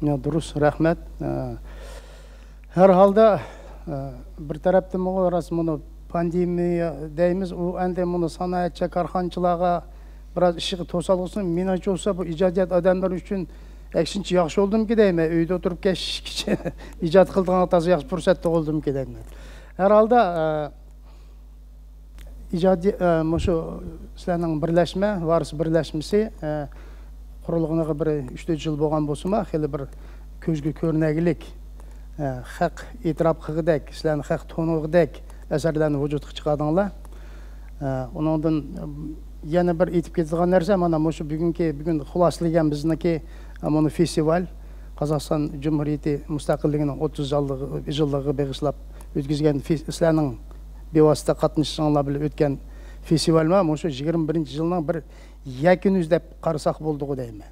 يا، دۇرۇس، رەھمەت. ئە، ھەر ھالدا، ئە، بىر تەرەپتىن مۇ-، راست مۇنۇ پاندېمىيە دەيمىز، ئۇ ئەمدى مۇنۇ سانائەتچى كارخانىچىلارغا بىراز ئىشىغا توسالغۇ سۇنۇپ، مېنىڭچە بولسا بۇ ئىجادىيەت ئادەملىرى ئۈچۈن ئەكسىنچە ياخشى بولدىمىكى دەيمەن، ئۆيدە ئولتۇرۇپ كەچكىچە ئىجاد قىلىدىغان تازا ياخشى پۇرسەت تۇغۇلدىمىكى دەيمەن. ھەر ھالدا، ئە، ئىجادىي، ئە، مۇشۇ سىلەرنىڭ بىرلەشمە، ۋارىس بىرلەشمىسى، ئە، قۇرۇلغىنىغا بىر ئۈچ تۆت يىل بولغان بولسىمۇ، خېلى بىر كۆزگە كۆرۈنەرلىك، ئە، خەق ئېتىراپ قىلغۇدەك، سىلەرنى خەق تونۇغۇدەك ئەسەرلەرنى ۋۇجۇدقا چىقاردىڭلار. ئە، ئۇنىڭدىن، ئە، يەنە بىر ئېيتىپ كېتىدىغان نەرسە، مانا مۇشۇ بۈگۈنكى، بۈگۈن خۇلاسىلىگەن بىزنىڭكى، ئە، مۇنۇ فېستىۋال، قازاقىستان جۇمھۇرىيىتى مۇستەقىللىقىنىڭ ئوتتۇز يىللىقىغا بېغىشلاپ ئۆتكۈزگەن فېس-، سىلەرنىڭ بىۋاسىتە قاتنىشىشىڭلار بىلەن ئۆتكەن فېستىۋال ۋە مۇشۇ يىگىرمە بىرىنچى يىلنىڭ بىر يەكۈنى دەپ قارىساق بولىدىغۇ دەيمەن.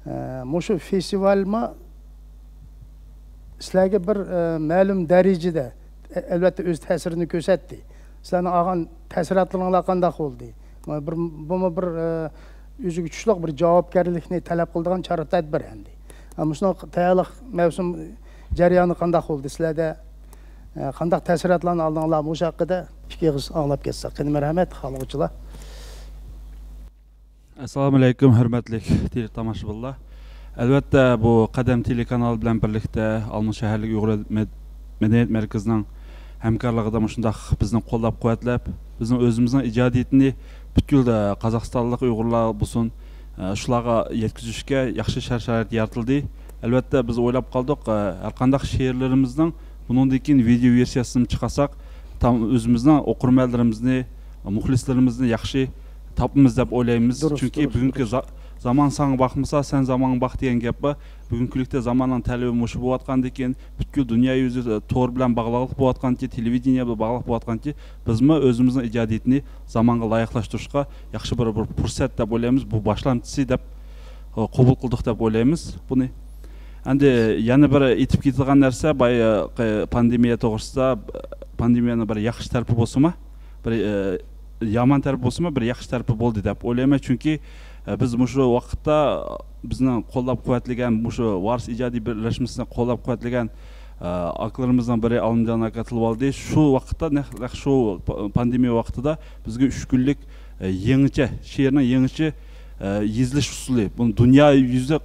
ئە، مۇشۇ فېستىۋالمۇ سىلەرگە بىر، ئە، مەلۇم دەرىجىدە، ئە، ئەلۋەتتە، ئۆز تەسىرىنى كۆرسەتتى. سىلەرنىڭ ئالغان تەسىراتلىرىڭلار قانداق بولدى؟ بۇ بىر، بۇمۇ بىر، ئە، ئۆزىگە تۇشلۇق بىر جاۋابكارلىكنى تەلەپ قىلىدىغان چارە تەدبىر ئەمدى. ئە، مۇشۇنىڭغا تەييارلىق مەۋسۇم جەريانى قانداق بولدى سىلەردە؟ ئە، قانداق تەسىراتلارنى ئالدىڭلار؟ مۇشۇ ھەققىدە ئىككى ئېغىز ئاڭلاپ كەتسەك. قېنى، مەرھەمەت، قالغۇچىلار. ئەسسالامۇئەلەيكۇم، ھۆرمەتلىك تېلېتاماشىبىنلار. ئەلۋەتتە، بۇ قەدەم تېلېكانال بىلەن بىرلىكتە ئالمۇت شەھەرلىك ئۇيغۇر مەد-، مەدەنىيەت مەركىزىنىڭ ھەمكارلىقىدا مۇشۇنداق بىزنى قوللاپ-قۇۋۋەتلەپ، بىزنىڭ ئۆزىمىزنىڭ ئىجادىيىتىنى پۈتكۈل، ئە، قازاقىستانلىق ئۇيغۇرلار بولسۇن، ئە، شۇلارغا يەتكۈزۈشكە ياخشى شارائىت يارىتىلدى. ئەلۋەتتە، بىز ئويلاپ قالدۇق، ئە، ھەرقانداق شېئىرلىرىمىزنىڭ بۇنىڭدىن كېيىن ۋىدېئو ۋېرسىيەسىنى چىقارساق، تام-، ئۆزىمىزنىڭ ئوقۇرمەنلىرىمىزنى، مۇخلىسلىرىمىزنى ياخشى تاپىمىز دەپ ئويلايمىز. دۇرۇس، چۈنكى دۇرۇس، بۈگۈنكى دۇرۇس. زا-، زامان ساڭا باقمىسا، سەن زامانغا باق دېگەن گەپ بار. بۈگۈنكى كۈنلۈكتە زاماننىڭ تەلىپى مۇشۇ بولۇۋاتقاندىكىن، پۈتكۈل دۇنيا يۈزى، ئە، تور بىلەن باغلىقلىق بولۇۋاتقانكى، تېلېۋىدېنىيە بىلەن باغلىق بولۇۋاتقانكى، بىزمۇ ئۆزىمىزنىڭ ئىجادىيىتىنى زامانغا لايىقلاشتۇرۇشقا ياخشى بىر، بىر پۇرسەت دەپ ئويلايمىز. بۇ باشلامچىسى دەپ، ئە، قوبۇل قىلدۇق دەپ ئويلايمىز بۇنى. ئەمدى يەنە بىر ئېيتىپ كېتىدىغان نەرسە، باي-، ئە، پاندېمىيە توغرىسىدا، پاندېمىيەنىڭ بىر ياخشى تەرىپى بولسىمۇ، بىر، ئە، يامان تەرىپى بولسىمۇ، بىر ياخشى تەرىپى بولدى دەپ ئويلايمەن. چۈنكى، ئە، بىز مۇشۇ ۋاقىتتا بىزنىڭ قوللاپ-قۇۋۋەتلىگەن، مۇشۇ ۋارىس ئىجادىي بىرلەشمىسىنى قوللاپ-قۇۋۋەتلىگەن، ئە، ئاكىلىرىمىزنىڭ بىرى ئالىمجان ئاكا تىلىۋالدى. شۇ ۋاقىتتا، نەق، نەق شۇ پا-، پاندېمىيە ۋاقتىدا بىزگە ئۈچ كۈنلۈك، ئە، يېڭىچە، شېئىرنىڭ يېڭىچە، ئە، يېزىلىش ئۇسۇلى، بۇنى دۇنيا يۈزى،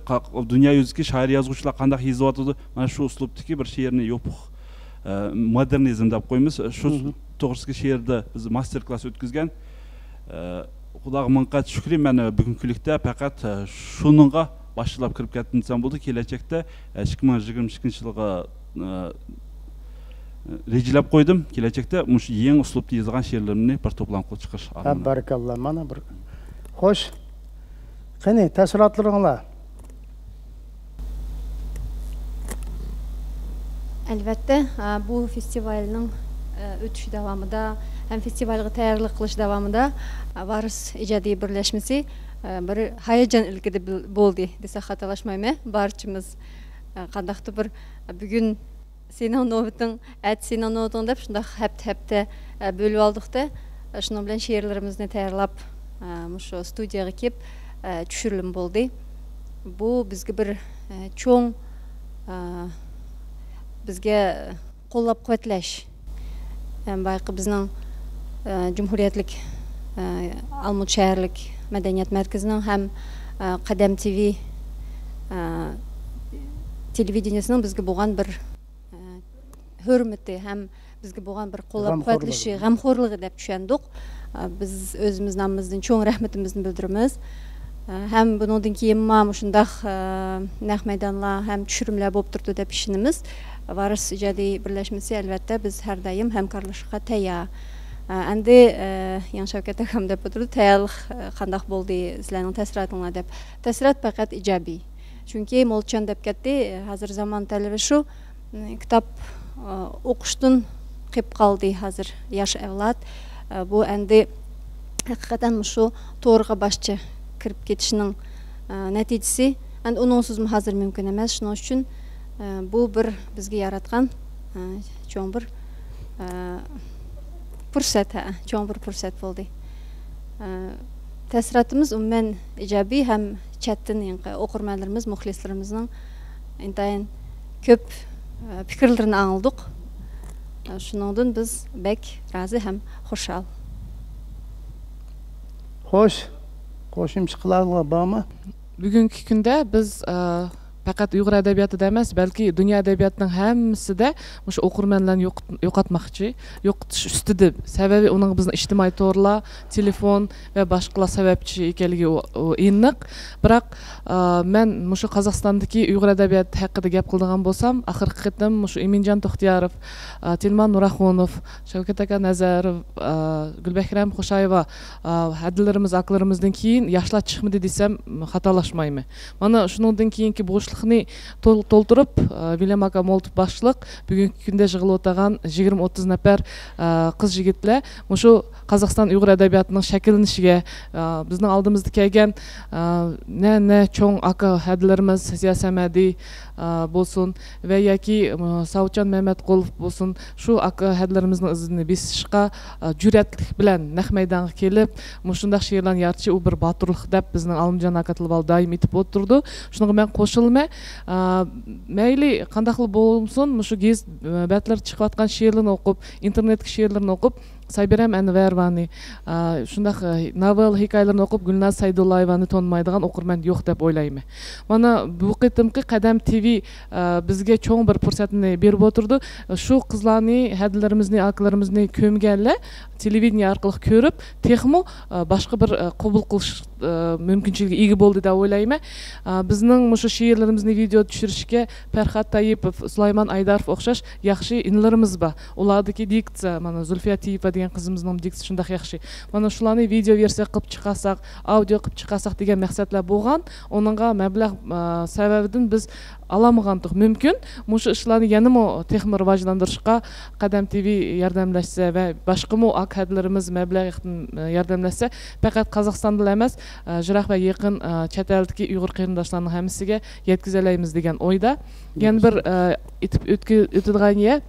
دۇنيا يۈزىدىكى شائىر يازغۇچىلار قانداق يېزىۋاتىدۇ، مانا شۇ ئۇسلۇبتىكى بىر شېئىرنى يوپۇق، ئە، مودېرنىزم دەپ قويىمىز. شۇ توغرىسىدىكى شېئىردا بىز ماستېر كلاس ئۆتكۈزگەن. ئە، خۇداغا مىڭ قات شۈكرى، مەن بۈگۈنكى كۈنلۈكتە پەقەت، ئە، شۇنىڭغا باشلاپ كىرىپ كەتتىم دېسەم بولىدۇ. كېلەچەكتە، ئە، ئىككى مىڭ يىگىرمە ئىككىنچى يىلغا، ئە، رېجىلەپ قويدۇم. كېلەچەكتە مۇشۇ يېڭى ئۇسلۇبتا يېزىلغان شېئىرلىرىمنى بىر توپلام قىلىپ چىقىرىش ھە، ئارمىنىم. بارىكاللا، مانا بىر. خوش. قېنى، تەسىراتلىرىڭلار؟ ئەلۋەتتە، ئا، بۇ فېستىۋالنىڭ، ئا، ئۆتۈشى داۋامىدا ھەم فېستىۋالغا تەييارلىق قىلىش داۋامىدا، ئا، ۋارىس ئىجادىي بىرلەشمىسى، ئا، بىر ھاياجان ئىلكىدە بىل-، بولدى دېسەك خاتالاشمايمەن. بارچىمىز، ئا، قانداقتۇر بىر، ئا، بۈگۈن سېنىڭ نۆۋىتىڭ، ئەتە سېنىڭ نۆۋىتىڭ دەپ شۇنداق ھەپتە-ھەپتە، ئە، بۆلۈۋالدۇقتە. ئە، شۇنىڭ بىلەن شېئىرلىرىمىزنى تەييارلاپ، ئە، مۇشۇ ستۇدىيەگە كېلىپ، ئە، چۈشۈرۈلۈم بولدى. بۇ بىزگە بىر، ئە، چوڭ، ئە، بىزگە قوللاپ-قۇۋۋەتلەش. ئە، بايىقى بىزنىڭ، ئە، جۇمھۇرىيەتلىك، ئە، ئالمۇت شەھەرلىك مەدەنىيەت مەركىزىنىڭ ھەم، ئە، قەدەم تىۋى، ئە، تېلېۋىدېنىيەسىنىڭ بىزگە بولغان بىر، ئە، ھۆرمىتى ھەم بىزگە بولغان بىر قوللاپ قۇۋۋەتلىشى، غەمخورلۇقى دەپ چۈشەندۇق. ئە، بىز ئۆزىمىز نامىمىزدىن چوڭ رەھمىتىمىزنى بىلدۈرىمىز. ئە، ھەم بۇنىڭدىن كېيىنمۇ مۇشۇنداق، ئە، نەق مەيدانلار ھەم چۈشۈرۈملەر بولۇپ تۇرىدۇ دەپ ئىشىنىمىز. ۋارىس ئىجادىي بىرلەشمىسى، ئەلۋەتتە، بىز ھەر دايىم ھەمكارلىشىشقا تەييار. ئە، ئەمدى، ئە، يېڭى شەۋكەت ئاكام دەپ ئولتۇرىدۇ، تەييارلىق، ئە، قانداق بولدى، سىلەرنىڭ تەسىراتىڭلار دەپ. تەسىرات پەقەت ئىجابىي. چۈنكى موللىچان دەپ كەتتى، ھازىر زامان تەلىپى شۇ، كىتاب، ئە، ئوقۇشتىن قېلىپ قالدى ھازىر ياش ئەۋلاد. ئە، بۇ ئەمدى ھەقىقەتەن مۇشۇ تورغا باشچە كىرىپ كېتىشنىڭ، ئە، نەتىجىسى. ئەمدى ئۇنىڭسىزمۇ ھازىر مۇمكىن ئەمەس. شۇنىڭ ئۈچۈن، ئە، بۇ بىر بىزگە ياراتقان، ئە، چوڭ بىر، ئە، پۇرسەت، ھە، چوڭ بىر پۇرسەت بولدى. ئە، تەسىراتىمىز ئومۇمەن ئىجابىي ھەم چەتتىن يېڭى ئوقۇرمەنلىرىمىز، مۇخلىسلىرىمىزنىڭ ئىنتايىن كۆپ، ئە، پىكىرلىرىنى ئاڭلىدۇق. ئە، شۇنىڭدىن بىز بەك رازى ھەم خۇشال. خوش، قوشۇمچە قىلارلار بارمۇ؟ بۈگۈنكى كۈندە بىز، ئە، پەقەت ئۇيغۇر ئەدەبىياتىدا ئەمەس، بەلكى دۇنيا ئەدەبىياتىنىڭ ھەممىسىدە مۇشۇ ئوقۇرمەنلەرنى يوقىت-، يوقاتماقچى، يوقىتىش ئۈستىدە. سەۋەبى ئۇنىڭغا بىزنىڭ ئىجتىمائىي تورلار، تېلېفون ۋە باشقىلار سەۋەبچى ئىكەنلىكى ئۇ، ئۇ ئېنىق. بىراق، ئا، مەن مۇشۇ قازاقىستاندىكى ئۇيغۇر ئەدەبىياتى ھەققىدە گەپ قىلىدىغان بولسام، ئاخىرقى قېتىم مۇشۇ ئىمىنجان توختىياروف، ئا، تىلمان نۇراخۇنوف، شەۋكەت ئاكا نەزەروف، ئا، گۈلبەھرەم خوشايېۋا، ئا، ھەدىلىرىمىز، ئاكىلىرىمىزدىن كېيىن ياشلار چىقمىدى دېسەم خاتالاشمايمەن. مانا شۇنىڭدىن كېيىنكى بوشلۇقنى تول-، تولدۇرۇپ، ئا، ۋىليام ئاكا مولتۇف باشلىق بۈگۈنكى كۈندە يىغىلىۋاتقان يىگىرمە ئوتتۇز نەپەر، ئا، قىز يىگىتلەر مۇشۇ قازاقىستان ئۇيغۇر ئەدەبىياتىنىڭ شەكىللىنىشىگە، ئا، بىزنىڭ ئالدىمىزدا كەلگەن، ئا، نە، نە چوڭ ئاكا ھەدىلىرىمىز زىيا سەمەدى، ئا، بولسۇن ۋە ياكى، ئا، ساۋۇتجان مەمەتقۇلوف بولسۇن، شۇ ئاكا ھەدىلىرىمىزنىڭ ئىزىنى بېسىشقا، ئا، جۈرئەتلىك بىلەن نەق مەيدانغا كېلىپ، مۇشۇنداق شېئىرلارنى يارىتىشى، ئۇ بىر باتۇرلۇق دەپ بىزنىڭ ئالىمجان ئاكا تىلىۋالدى دائىم ئېيتىپ ئولتۇرىدۇ. شۇنىڭغا مەن قوشۇلىمەن. ئا، مەيلى قانداقلا بولسۇن، مۇشۇ گېزىت، ئا، بەتلىرىدە چىقىۋاتقان شېئىرلىرىنى ئوقۇپ، ئىنتېرنېتتىكى شېئىرلىرىنى ئوقۇپ، سايبىرەم ئەنۋەروانى، ئا، شۇنداق، ئا، ناۋېل ھېكايىلىرىنى ئوقۇپ، گۈلناز سەيدۇللايېۋانى تونۇمايدىغان ئوقۇرمەن يوق دەپ ئويلايمەن. مانا بۇ قېتىمقى قەدەم تىۋى، ئا، بىزگە چوڭ بىر پۇرسەتنى بېرىپ ئولتۇرىدۇ. شۇ قىزلارنى، ھەدىلىرىمىزنى، ئاكىلىرىمىزنى كۆمگەنلەر تېلېۋىدېنىيە ئارقىلىق كۆرۈپ، تېخىمۇ، ئا، باشقا بىر، ئا، قوبۇل قىلىش، ئا، مۇمكىنچىلىكىگە ئىگە بولدى دەپ ئويلايمەن. ئا، بىزنىڭ مۇشۇ شېئىرلىرىمىزنى ۋىدېئو چۈشۈرۈشكە پەرھات تايىپوف، سۇلايمان ئايداروف ئوخشاش ياخشى ئىنىلىرىمىز بار. ئۇلاردىكى دىكسىيە، مانا زۇلفىيە تېيىپوۋا دېگەن قىزىمىزنىڭ دىكسىيىسى شۇنداق ياخشى. مانا شۇلارنى ۋىدېئو ۋېرسىيە قىلىپ چىقارساق، ئاودىئو قىلىپ چىقارساق دېگەن مەقسەتلەر بولغان. ئۇنىڭغا مەبلەغ، ئا، سەۋەبىدىن بىز ئالالمىغانتۇق. مۇمكىن، مۇشۇ ئىشلارنى يەنىمۇ تېخىمۇ راۋاجلاندۇرۇشقا قەدەم تىۋى ياردەملەشسە ۋە باشقىمۇ ئاكا ھەدىلىرىمىز مەبلەغ ياردەملەشسە، پەقەت قازاقىستاندىلا ئەمەس، ئا، يىراق ۋە يېقىن، ئا، چەت ئەلدىكى ئۇيغۇر قېرىنداشلارنىڭ ھەممىسىگە يەتكۈزەلەيمىز دېگەن ئويدا. يەنە بىر، ئا، ئېتىپ ئۆتكە-، ئۆتىدىغان يەر،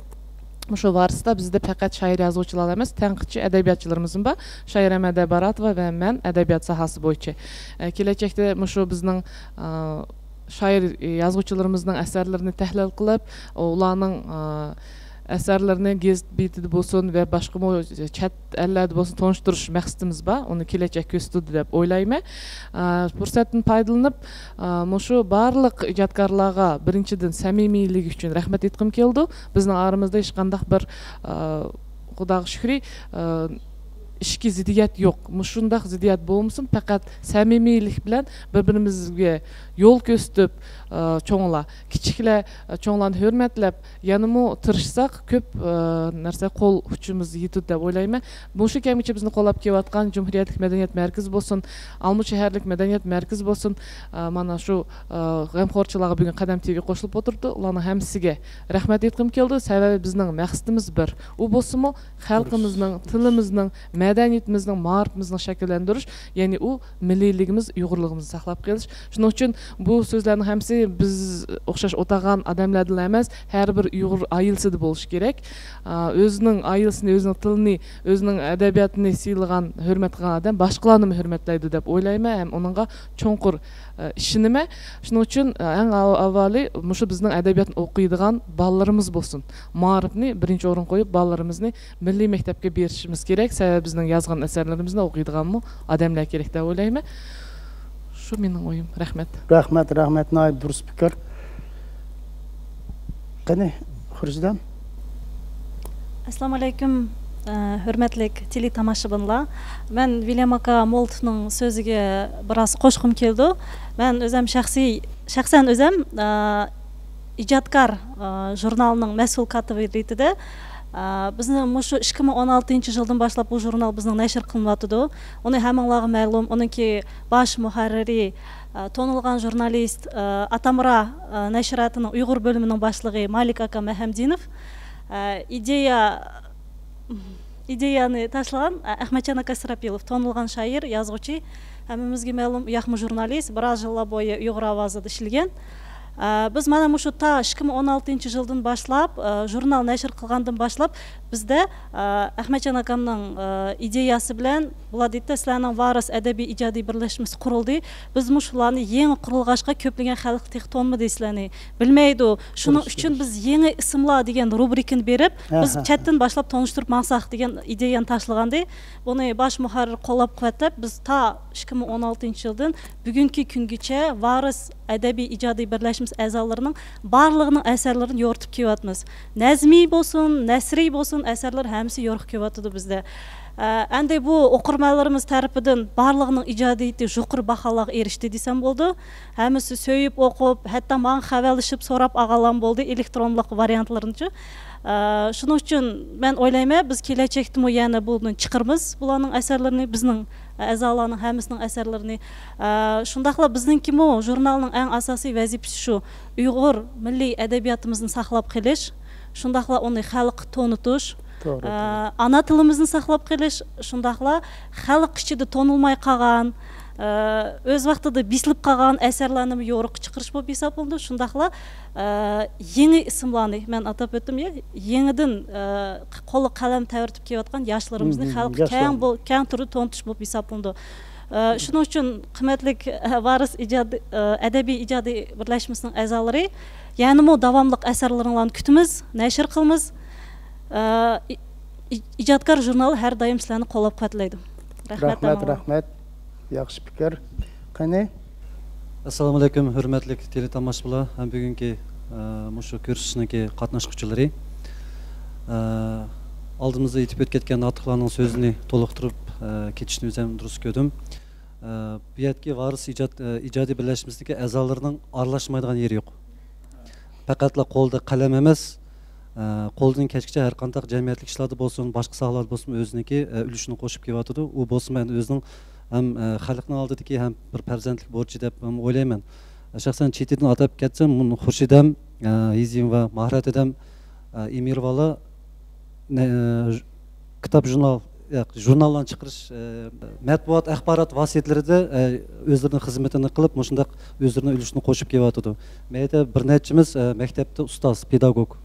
مۇشۇ ۋارىستا بىزدە پەقەت شائىر، يازغۇچىلار ئەمەس، تەنقىدچى ئەدەبىياتچىلىرىمىزمۇ بار. شائىرە ئەمەدە باراتوۋا ۋە مەن ئەدەبىيات ساھەسى بويىچە. ئە، كېلەچەكتە مۇشۇ بىزنىڭ، ئا، شائىر، يازغۇچىلىرىمىزنىڭ ئەسەرلىرىنى تەھلىل قىلىپ، ئۇلارنىڭ، ئا، ئەسەرلىرىنى گېزىت بېتىدە بولسۇن ۋە باشقىمۇ چەت ئەللەردە بولسۇن تونۇشتۇرۇش مەقسىتىمىز بار. ئۇنى كېلەچەك كۆرسىتىدۇ دەپ ئويلايمەن. ئا، پۇرسەتتىن پايدىلىنىپ، ئا، مۇشۇ بارلىق ئىجادكارلارغا بىرىنچىدىن سەمىمىيلىكى ئۈچۈن رەھمەت ئېيتقۇم كېلىدۇ. بىزنىڭ ئارىمىزدا ھېچقانداق بىر، ئا، خۇداغا شۈكرى، ئا، ئىچكى زىددىيەت يوق. مۇشۇنداق زىددىيەت بولمىسۇن، پەقەت سەمىمىيلىك بىلەن بىر-بىرىمىزگە يول كۆرسىتىپ، ئا، چوڭلار، كىچىكلەر، ئا، چوڭلارنى ھۆرمەتلەپ، يەنىمۇ تىرىشساق، كۆپ، ئا، نەرسە قول ئۇچىمىز يېتىدۇ دەپ ئويلايمەن. مۇشۇ كەمگىچە بىزنى قوللاپ كېلىۋاتقان جۇمھۇرىيەتلىك مەدەنىيەت مەركىزى بولسۇن، ئالمۇتا شەھەرلىك مەدەنىيەت مەركىزى بولسۇن، ئا، مانا شۇ، ئا، غەمخورچىلارغا بۈگۈن قەدەم تىۋى قوشۇلۇپ ئولتۇرۇپتۇ. ئۇلارنىڭ ھەممىسىگە رەھمەت ئېيتقۇم كېلىدۇ. سەۋەبى بىزنىڭ مەقسىتىمىز بىر. ئۇ بولسىمۇ خەلقىمىزنىڭ، تىلىمىزنىڭ، مەدەنىيىتىمىزنىڭ، مائارىپىمىزنىڭ شەكىللەندۈرۈش، يەنى ئۇ مىللىيلىكىمىز، ئۇيغۇرلۇقىمىزنى ساقلاپ قېلىش. شۇنىڭ ئۈچۈن بۇ سۆزلەرنىڭ ھەممىسى بىز ئوخشاش ئولتۇرغان ئادەملەردىلا ئەمەس، ھەر بىر ئۇيغۇر ئائىلىسىدە بولۇشى كېرەك. ئا، ئۆزىنىڭ ئائىلىسىنى، ئۆزىنىڭ تىلىنى، ئۆزىنىڭ ئەدەبىياتىنى سىيلىغان، ھۆرمەت قىلغان ئادەم باشقىلارنىمۇ ھۆرمەتلەيدۇ دەپ ئويلايمەن ھەم ئۇنىڭغا چوڭقۇر، ئە، ئىشىنىمەن. شۇنىڭ ئۈچۈن، ئە، ئەڭ ئاۋ-، ئاۋۋالى مۇشۇ بىزنىڭ ئەدەبىياتنى ئوقۇيدىغان بالىلىرىمىز بولسۇن. مائارىپنى بىرىنچى ئورۇنغا قويۇپ، بالىلىرىمىزنى مىللىي مەكتەپكە بېرىشىمىز كېرەك. سەۋەبى بىزنىڭ يازغان ئەسەرلىرىمىزنى ئوقۇيدىغانمۇ ئادەملەر كېرەك دەپ ئويلايمەن. شۇ مېنىڭ ئويۇم. رەھمەت. رەھمەت، رەھمەت، ناھايىتى دۇرۇس پىكىر. قېنى، خۇرجىدەم؟ ئەسسالامۇ ئەلەيكۇم، ئە، ھۆرمەتلىك تېلېتاماشىبىنلار. مەن ۋىليام ئاكا مولتنىڭ سۆزىگە بىراز قوشقۇم كېلىدۇ. مەن ئۆزەم شەخسىي، شەخسەن ئۆزەم، ئە، ئىجادكار، ئە، ژۇرنالىنىڭ مەسئۇل كاتىپى رېتىدە، ئە، بىزنىڭ مۇشۇ ئىككى مىڭ ئون ئالتىنچى يىلدىن باشلاپ بۇ ژۇرنال بىزنىڭ نەشر قىلىنىۋاتىدۇ. ئۇنى ھەممىڭلارغا مەلۇم، ئۇنىڭكى باش مۇھەررىرى، ئە، تونۇلغان ژۇرنالىست، ئە، ئاتامۇرا، ئە، نەشرىياتىنىڭ ئۇيغۇر بۆلۈمىنىڭ باشلىقى مالىك ئاكا مەھەمدىنوف. ئە، ئىدىيە، ئىدىيەنى تاشلىغان، ئە، ئەخمەتجان ئاكا ئىسراپىلوف، تونۇلغان شائىر، يازغۇچى. ھەممىمىزگە مەلۇم، ئۇياقمۇ ژۇرنالىست، بىراز يىللار بويى ئۇيغۇر ئاۋازىدا ئىشلىگەن. ئە، بىز مانا مۇشۇ تا ئىككى مىڭ ئون ئالتىنچى يىلدىن باشلاپ، ئە، ژۇرنال نەشر قىلغاندىن باشلاپ، بىزدە، ئە، ئەخمەتجان ئاكامنىڭ، ئە، ئىدىيەسى بىلەن بۇلار دەيتتى، سىلەرنىڭ ۋارىس ئەدەبىي ئىجادىي بىرلەشمىسى قۇرۇلدى. بىزمۇ شۇلارنى يېڭى قۇرۇلغاچقا كۆپلىگەن خەلق تېخى تونۇمىدى سىلەرنى، بىلمەيدۇ. شۇنىڭ ئۈچۈن بىز يېڭى ئىسىملار دېگەن روبرىكىنى بېرىپ، بىز چەتتىن باشلاپ تونۇشتۇرۇپ ماڭساق دېگەن ئىدىيەنى تاشلىغانىدى. بۇنى باش مۇھەررىر قوللاپ قۇۋۋەتلەپ، بىز تا ئىككى مىڭ ئون ئالتىنچى يىلدىن بۈگۈنكى كۈنگىچە ۋارىس ئەدەبىي ئىجادىي بىرلەشمىسى ئەزالىرىنىڭ بارلىقىنىڭ ئەسەرلىرىنى يورۇتۇپ كېلىۋاتىمىز. نەزمىي بولسۇن، نەسرىي بولسۇن، ئەسەرلەر ھەممىسى يورۇق كېلىۋاتىدۇ بىزدە. ئە، ئەندى بۇ ئوقۇرمەنلىرىمىز تەرىپىدىن بارلىقىنىڭ ئىجادىيىتى يۇقىرى باھالارغا ئېرىشتى دېسەم بولىدۇ. ھەممىسى سۆيۈپ ئوقۇپ، ھەتتا ماڭا خەۋەرلىشىپ سوراپ ئالغانلارمۇ بولدى، ئېلېكترونلۇق ۋارىيانتلىرىنىچۇ. ئە، شۇنىڭ ئۈچۈن مەن ئويلايمەن، بىز كېلەچەكتىمۇ يەنە بۇنى چىقىرىمىز، بۇلارنىڭ ئەسەرلىرىنى، بىزنىڭ ئەزالارنىڭ ھەممىسىنىڭ ئەسەرلىرىنى. ئە، شۇنداقلا بىزنىڭكىمۇ ژۇرنالنىڭ ئەڭ ئاساسىي ۋەزىپىسى شۇ، ئۇيغۇر مىللىي ئەدەبىياتىمىزنى ساقلاپ قېلىش، شۇنداقلا ئۇنى خەلققە تونۇتۇش، توغرا، ئە، توغرا. ئانا تىلىمىزنى ساقلاپ قېلىش، شۇنداقلا خەلق ئىچىدە تونۇلماي قالغان، ئە، ئۆز ۋاقتىدا بېسىلىپ قالغان ئەسەرلەرنىمۇ يورۇققا چىقىرىش بولۇپ ھېسابلىنىدۇ. شۇنداقلا، ئە، يېڭى ئىسىملارنى، مەن ئاتاپ ئۆتتۈم يا، يېڭىدىن، ئە، قولغا قەلەم تەۋرىتىپ كېلىۋاتقان ياشلىرىمىزنى مم، خەلققە كەڭ ياشلارنى. بول-، كەڭ تۈردە تونۇتۇش بولۇپ ھېسابلىنىدۇ. ئە، شۇنىڭ ئۈچۈن قىممەتلىك، ئە، ۋارىس ئىجادىي، ئە، ئەدەبىي ئىجادىي بىرلەشمىسىنىڭ ئەزالىرى، يەنىمۇ داۋاملىق ئەسەرلىرىڭلارنى كۈتىمىز، نەشر قىلىمىز. ئە، ئى-، ئى-، ئىجادكار ژۇرنالى ھەر دايىم سىلەرنى قوللاپ قۇۋۋەتلەيدۇ. رەھمەت رەھمەت، ھەممىڭلارغا. رەھمەت. ياخشى پىكىر. قېنى؟ ئەسسالامۇ ئەلەيكۇم، ھۆرمەتلىك تېلېتاماشىبىنلار ھەم بۈگۈنكى، ئە، مۇشۇ كۆرۈشۈشنىڭكى قاتناشقۇچىلىرى. ئە، ئالدىمىزدا ئېيتىپ ئۆتۈپ كەتكەن ناتىقلارنىڭ سۆزىنى تولۇقتۇرۇپ، ئە، كېتىشنى ئۆزۈم دۇرۇس كۆردۈم. ئە، بۇ يەردىكى ۋارىس ئىجاد-، ئە، ئىجادىي بىرلەشمىسىدىكى ئەزالىرىنىڭ ئارىلاشمايدىغان يېرى يوق. پەقەتلا قولدا قەلەم ئەمەس، ئە، قولدىن كەچكىچە ھەر قانداق جەمئىيەتلىك ئىشلاردا بولسۇن، باشقا ساھەلەردە بولسۇن، ئۆزىنىڭكى، ئە، ئۈلۈشىنى قوشۇپ كېلىۋاتىدۇ. ئۇ بولسىمۇ ئەمدى ئۆزىنىڭ ھەم، ئە، خەلقنىڭ ئالدىدىكى ھەم بىر پەرزەنتلىك بورچى دەپ ھەم ئويلايمەن. شەخسەن چېتىدىن ئاتاپ كەتسەم، مۇن-، خۇرشىدەم، ئە، ھېزىم ۋە ماھرەت ھەدەم، ئە، ئېمىرۋالا، نە-، كىتاب، ژۇرنال، ياق، ژۇرناللارنى چىقىرىش، ئە، مەتبۇئات، ئاخبارات ۋاسىتىلىرىدە، ئە، ئۆزلىرىنىڭ خىزمىتىنى قىلىپ، مۇشۇنداق ئۆزلىرىنىڭ ئۈلۈشىنى قوشۇپ كېلىۋاتىدۇ. مەيدە بىر نەچچىمىز، ئە، مەكتەپتە ئۇستاز، پېداگوگ.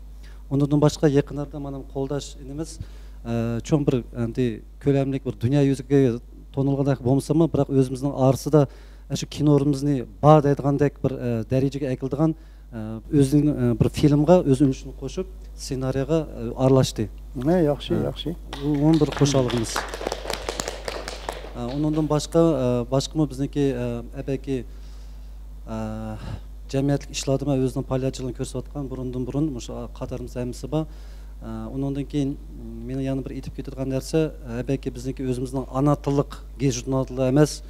ئۇنىڭدىن باشقا يېقىنلاردا مانا قولداش ئىنىمىز، ئە، چوڭ بىر، ئەمدى كۆلەملىك بىر دۇنيا يۈزىگە تونۇلغاندەك بولمىسىمۇ، بىراق ئۆزىمىزنىڭ ئارىسىدا شۇ كىنورىمىزنى بار دەيدىغاندەك بىر، ئە، دەرىجىگە ئەكېلىدىغان، ئە، ئۆزىنىڭ، ئە، بىر فىلىمغا ئۆز ئۈلۈشىنى قوشۇپ، سېنارىيەگە، ئە، ئارىلاشتى. ھە، ياخشى، ھە. ياخشى. ئۇ، ئۇنىڭ بىر خۇشاللىقىمىز. ئە، ئۇنىڭدىن باشقا، ئە، باشقىمۇ بىزنىڭكى، ئە، ئەبەكى، ئە، جەمئىيەتلىك ئىشلاردا مەن ئۆزىنىڭ پائالىيەتچىلىكىنى كۆرسىتىۋاتقان بۇرۇندىن بۇرۇن مۇشۇ قاتارىمىزدا ھەممىسى بار. ئە، ئۇنىڭدىن كېيىن مېنىڭ يەنە بىر ئېيتىپ كېتىدىغان نەرسە، ئەبەكى بىزنىڭكى ئۆزىمىزنىڭ ئانا تىللىق گېزىت ژۇرناللار ئەمەس.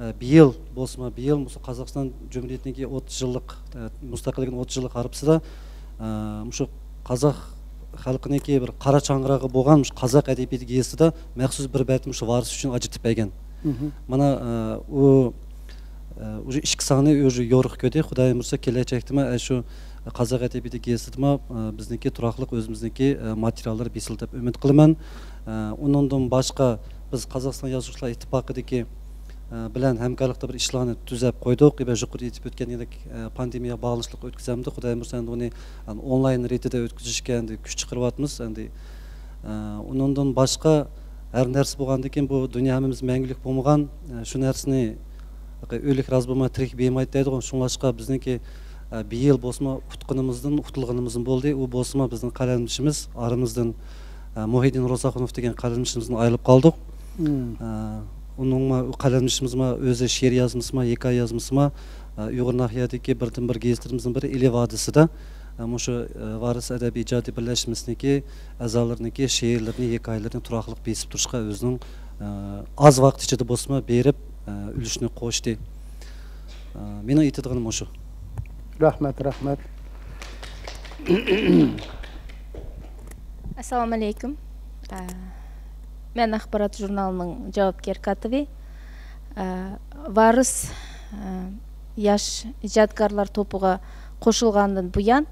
ئە، بىيىل بولسىمۇ، بىيىل مۇشۇ قازاقىستان جۇمھۇرىيىتىنىڭكى ئوتتۇز يىللىق، ئە، مۇستەقىللىكىنىڭ ئوتتۇز يىللىق ھارپىسىدا، ئە، مۇشۇ قازاق خەلقىنىڭكى بىر قارا چاڭغىرىغى بولغان مۇشۇ قازاق ئەدەبىياتى گېزىتىدە مەخسۇس بىر بەتنى مۇشۇ ۋارىس ئۈچۈن ئاجرىتىپ بەرگەن. مھم. مانا، ئە، ئۇ، ئە، ئۇ ئىككى سانى ئۇ يورۇق كۆردى. خۇدايىم بۇيرۇسا، كېلەچەكتىمۇ، ئە، شۇ قازاق ئەدەبىياتى گېزىتىدىمۇ، ئە، بىزنىڭكى تۇراقلىق ئۆزىمىزنىڭكى، ئە، ماتېرىياللىرى بېسىلىدۇ دەپ ئۈمىد قىلىمەن. ئە، ئۇنىڭدىن باشقا بىز قازاقىستان يازغۇچىلار ئىتتىپاقىدىكى، ئە، بىلەن ھەمكارلىقتا بىر ئىشلارنى تۈزەپ قويدۇق. ۋە يۇقىرىدا ئېيتىپ ئۆتكەندەك، ئە، پاندېمىيە باغلىنىشلىق ئۆتكۈزەمدۇق. خۇدايىم بۇيرۇسا ئەمدى ئۇنى، ئە، ئونلاين رېتىدە ئۆتكۈزۈشكە ئەمدى كۈچ چىقىرىۋاتىمىز. ئەمدى، ئە، ئۇنىڭدىن باشقا ھەر نەرسە بولغاندىن كېيىن بۇ دۇنيا ھەممىمىز مەڭگۈلۈك بولمىغان، ئە، شۇ نەرسىنى ئۆلۈك رازى بولماي، تىرىك بىمايت دەيدىغۇ. شۇڭلاشقا بىزنىڭكى، ئە، بىيىل بولسىمۇ ئۇتقىنىمىزدىن ئۇتۇلغىنىمىزمۇ بولدى. ئۇ بولسىمۇ بىزنىڭ قەلەمدىشىمىز ئارىمىزدىن، ئە، مۇھىدىن روزاخۇنوف دېگەن قەلەمدىشىمىزدىن ئايرىلىپ قالدۇق. مم. ئە، ئۇنىڭمۇ، ئۇ قەلەمدىشىمىزمۇ ئۆزى شېئىر يازمىسىمۇ، ھېكايە يازمىسىمۇ، ئە، ئۇيغۇر ناھىيەدىكى بىردىنبىر گېزىتلىرىمىزنىڭ بىرى ئىلى ۋادىسىدا، مۇشۇ، ئە، ۋارىس ئەدەبىي ئىجادىي بىرلەشمىسىنىڭكى ئەزالىرىنىڭكى شېئىرلىرىنى، ھېكايىلىرىنى تۇراقلىق بېسىپ تۇرۇشقا ئۆزىنىڭ، ئە، ئاز ۋاقىت ئىچىدە بولسىمۇ بېرىپ، ئە، ئۈلۈشىنى قوشتى. ئە، مېنىڭ ئېيتىدىغىنىم مۇشۇ. رەھمەت، رەھمەت. ئەسسالامۇ ئەلەيكۇم. ئە، مەن ئاخبارات ژۇرنالىنىڭ جاۋابكار كاتىپى. ئە، ۋارىس، ئە، ياش ئىجادكارلار توپىغا قوشۇلغاندىن بۇيان،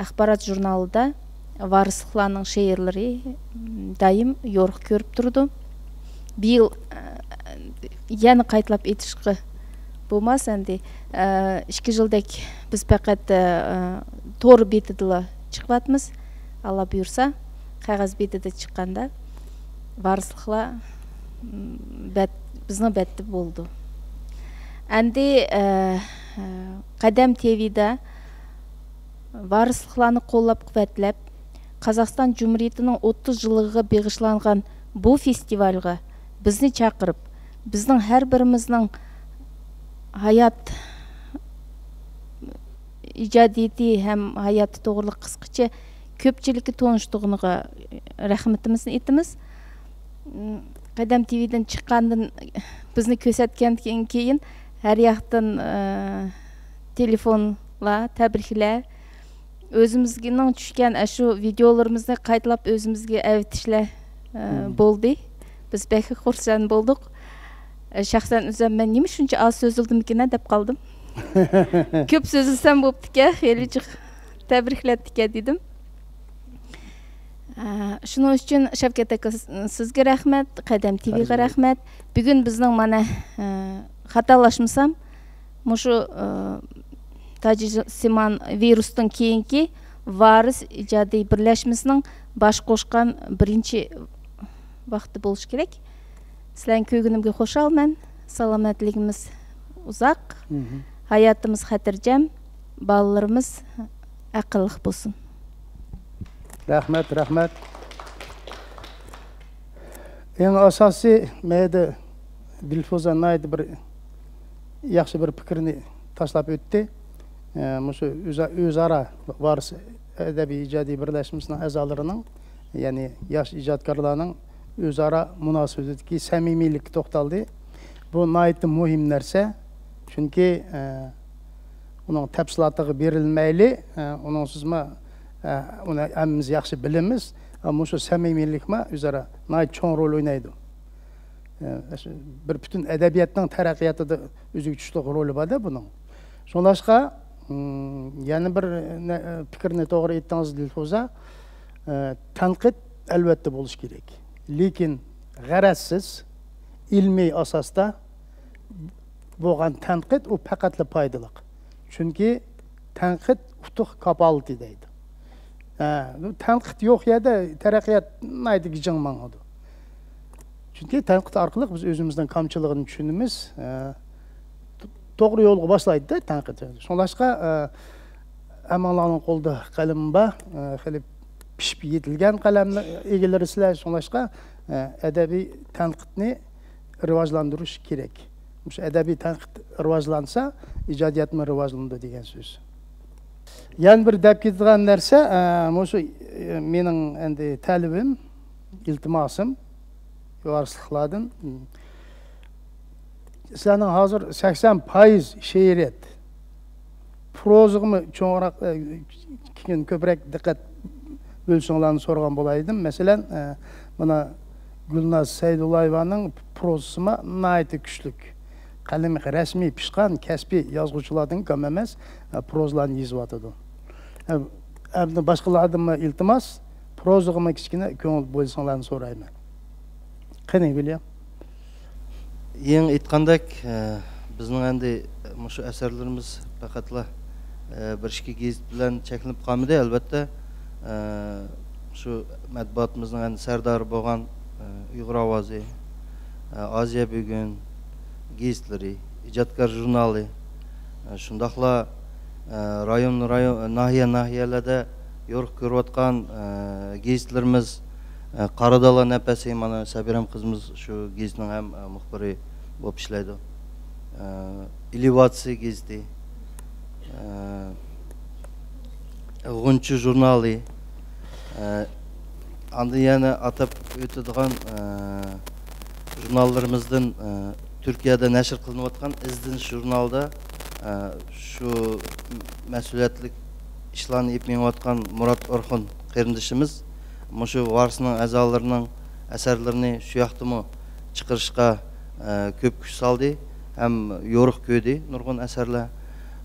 ئاخبارات ژۇرنالىدا ۋارىسلىقلارنىڭ شېئىرلىرى، م، دائىم يورۇق كۆرۈپ تۇرىدۇ. بىيىل، ئە، يەنە قايتىلاپ ئېيتىشقا بولماس ئەمدى. ئە، ئىككى يىلدەك بىز پەقەت، ئە، تور بېتىدىلا چىقىۋاتىمىز. ئاللا بۇيرۇسا، قەغەز بېتىدە چىققاندا، ۋارىسلىقلار، م، بەت-، بىزنىڭ بەتتە بولىدۇ. ئەمدى، ئە، ئە، قەدەم تىۋىدا ۋارىسلىقلارنى قوللاپ-قۇۋۋەتلەپ، قازاقىستان جۇمھۇرىيىتىنىڭ ئوتتۇز يىللىقىغا بېغىشلانغان بۇ فېستىۋالغا بىزنى چاقىرىپ، بىزنىڭ ھەر بىرىمىزنىڭ ھايات ئىجادىيىتى ھەم ھاياتى توغرىلىق قىسقىچە كۆپچىلىككە تونۇشتۇرغىنىغا رەھمىتىمىزنى ئېيتىمىز. قەدەم تىۋىدىن چىققاندىن، بىزنى كۆرسەتكەندىن كېيىن ھەر ياقتىن، ئە، تېلېفونلار، تەبرىكلەر، ئۆزىمىزنىڭ چۈشكەن ئاشۇ ۋىدىيولىرىمىزنى قايتىلاپ ئۆزىمىزگە ئەۋېتىشلەر، ئە، مم. بولدى. بىز بەك خۇرسەن بولدۇق. ئە، شەخسەن ئۆزۈم مەن نېمە شۇنچە ئاز سۆزلىدىمكىن دەپ قالدىم. كۆپ سۆزلىسەم بوپتىكەن، خېلى جىق تەبرىكلەپتىكەن دېدىم. ئە، شۇنىڭ ئۈچۈن شەۋكەت ئاكا، سىزگە رەھمەت، قەدەم تىۋىغا رەھمەت. بۈگۈن بىزنىڭ مانا، ئە، خاتالاشمىسام، مۇشۇ، ئە، تاجسىمان ۋىرۇستىن كېيىنكى ۋارىس ئىجادىي بىرلەشمىسىنىڭ باش قوشقان بىرىنچى ۋاقتى بولۇشى كېرەك. سىلەرنى كۆرگىنىمگە خۇشالمەن. سالامەتلىكىمىز ئۇزاق، مهم. ھاياتىمىز خاتىرجەم، بالىلىرىمىز ئەقىللىق بولسۇن. رەھمەت، رەھمەت. ئەڭ ئاساسىي مەيدە دىلفۇزا ناھايىتى بىر ياخشى بىر پىكىرنى تاشلاپ ئۆتتى. ئە، مۇشۇ ئۆزا-، ئۆزئارا ۋارىس ئەدەبىي ئىجادىي بىرلەشمىسىنىڭ ئەزالىرىنىڭ، يەنى ياش ئىجادكارلارنىڭ ئۆزئارا مۇناسىۋىتىدىكى سەمىمىيلىككە توختالدى. بۇ ناھايىتى مۇھىم نەرسە. چۈنكى، ئە، ئۇنىڭ تەپسىلاتىغا بېرىلمەيلى، ئە، ئۇنىڭسىزمۇ، ئە، ئۇنى ھەممىمىز ياخشى بىلىمىز. ئە، مۇشۇ سەمىمىيلىكمۇ ئۆزئارا ناھايىتى چوڭ رول ئوينايدۇ. ئە، بىر پۈتۈن ئەدەبىياتنىڭ تەرەققىياتىدا ئۆزىگە تۇشلۇق رولى بار-دە بۇنىڭ. شۇڭلاشقا، م، يەنە بىر نە-، پىكىرنى توغرا ئېيتتىڭىز، دىلفۇزا. ئە، تەنقىد ئەلۋەتتە بولۇشى كېرەك. لېكىن غەرەزسىز، ئىلمىي ئاساستا بولغان تەنقىد ئۇ پەقەتلا پايدىلىق. چۈنكى تەنقىد ئۇتۇق كاپالىتى دەيدۇ. ھە، تەنقىد يوق يەردە تەرەققىيات ناھايىتى گىجىڭ ماڭىدۇ. چۈنكى تەنقىد ئارقىلىق بىز ئۆزىمىزنىڭ كامچىلىقىنى چۈشىنىمىز. ھە، تو-، توغرا يولغا باشلايدۇ-دە تەنقىد. شۇڭلاشقا، ھە، ھەممىڭلارنىڭ قولىدا قەلىمى بار، ھە، خېلى پىشىپ يېتىلگەن قەلەمنىڭ ئىگىلىرى سىلەر. شۇڭلاشقا، ھە، ئەدەبىي تەنقىدنى رىۋاجلاندۇرۇش كېرەك. مۇشۇ ئەدەبىي تەنقىد رىۋاجلانسا، ئىجادىيەتمۇ رىۋاجلىنىدۇ دېگەن سۆز. يەنە بىر دەپ كېتىدىغان نەرسە، ئە، مۇشۇ، ئە، مېنىڭ ئەمدى تەلىپىم، ئىلتىماسىم، ۋارىسلىقلاردىن. سىلەرنىڭ ھازىر سەكسەن پايىز شېئىرىيەت، پروزىغىمۇ چوڭراق، ئە، كېيىن كۆپرەك دىققەت بۆلسىڭلارنى سورىغان بولايدىم. مەسىلەن، ئە، مانا گۈلناز سەيدۇللايېۋانىڭ پروزىسىمۇ ناھايىتى كۈچلۈك. قەلىمى رەسمىي پىشقان كەسپىي يازغۇچىلاردىن كەم ئەمەس، ئە، پروزىلارنى يېزىۋاتىدۇ. ئە، ئەمدى باشقىلاردىنمۇ ئىلتىماس، پروزىغىمۇ كىچىككىنە كۆڭۈل بۆلسىڭلارنى سورايمەن. قېنى، ۋىليام؟ يېڭى ئېيتقاندەك، ئە، بىزنىڭ ئەمدى مۇشۇ ئەسەرلىرىمىز پەقەتلا، ئە، بىر ئىككى گېزىت بىلەن چەكلىنىپ قالمىدى، ئەلۋەتتە. ئە، شۇ مەتبۇئاتىمىزنىڭ ئەمدى سەردارى بولغان، ئە، ئۇيغۇر ئاۋازى، ئە، ئازىيا بۈگۈن گېزىتلىرى، ئىجادكار ژۇرنالى، ئە، شۇنداقلا، ئە، رايون، رايون، ناھىيە، ناھىيەلەردە يورۇق كۆرۈۋاتقان، ئە، گېزىتلىرىمىز، ئە، قارا دالا نەپەسى، مانا سەبىرەم قىزىمىز شۇ گېزىتنىڭ ھەم، ئە، مۇخبىرى بولۇپ ئىشلەيدۇ. ئە، ئېلېۋاتسىيە گېزىتى، ئە، غۇنچە ژۇرنالى، ئە، ئاندىن يەنە ئاتاپ ئۆتىدىغان، ئە، ژۇرناللىرىمىزدىن، ئە، تۈركىيەدە نەشر قىلىنىۋاتقان ئىزدىنىش ژۇرنالىدا، ئە، شۇ مەسئۇلىيەتلىك ئىشلارنى ئېلىپ مېڭىۋاتقان مۇرات ئورخۇن قېرىندىشىمىز مۇشۇ ۋارىسنىڭ ئەزالىرىنىڭ ئەسەرلىرىنى شۇ ياقتىمۇ چىقىرىشقا، ئە، كۆپ كۈچ سالدى ھەم يورۇق كۆردى نۇرغۇن ئەسەرلەر.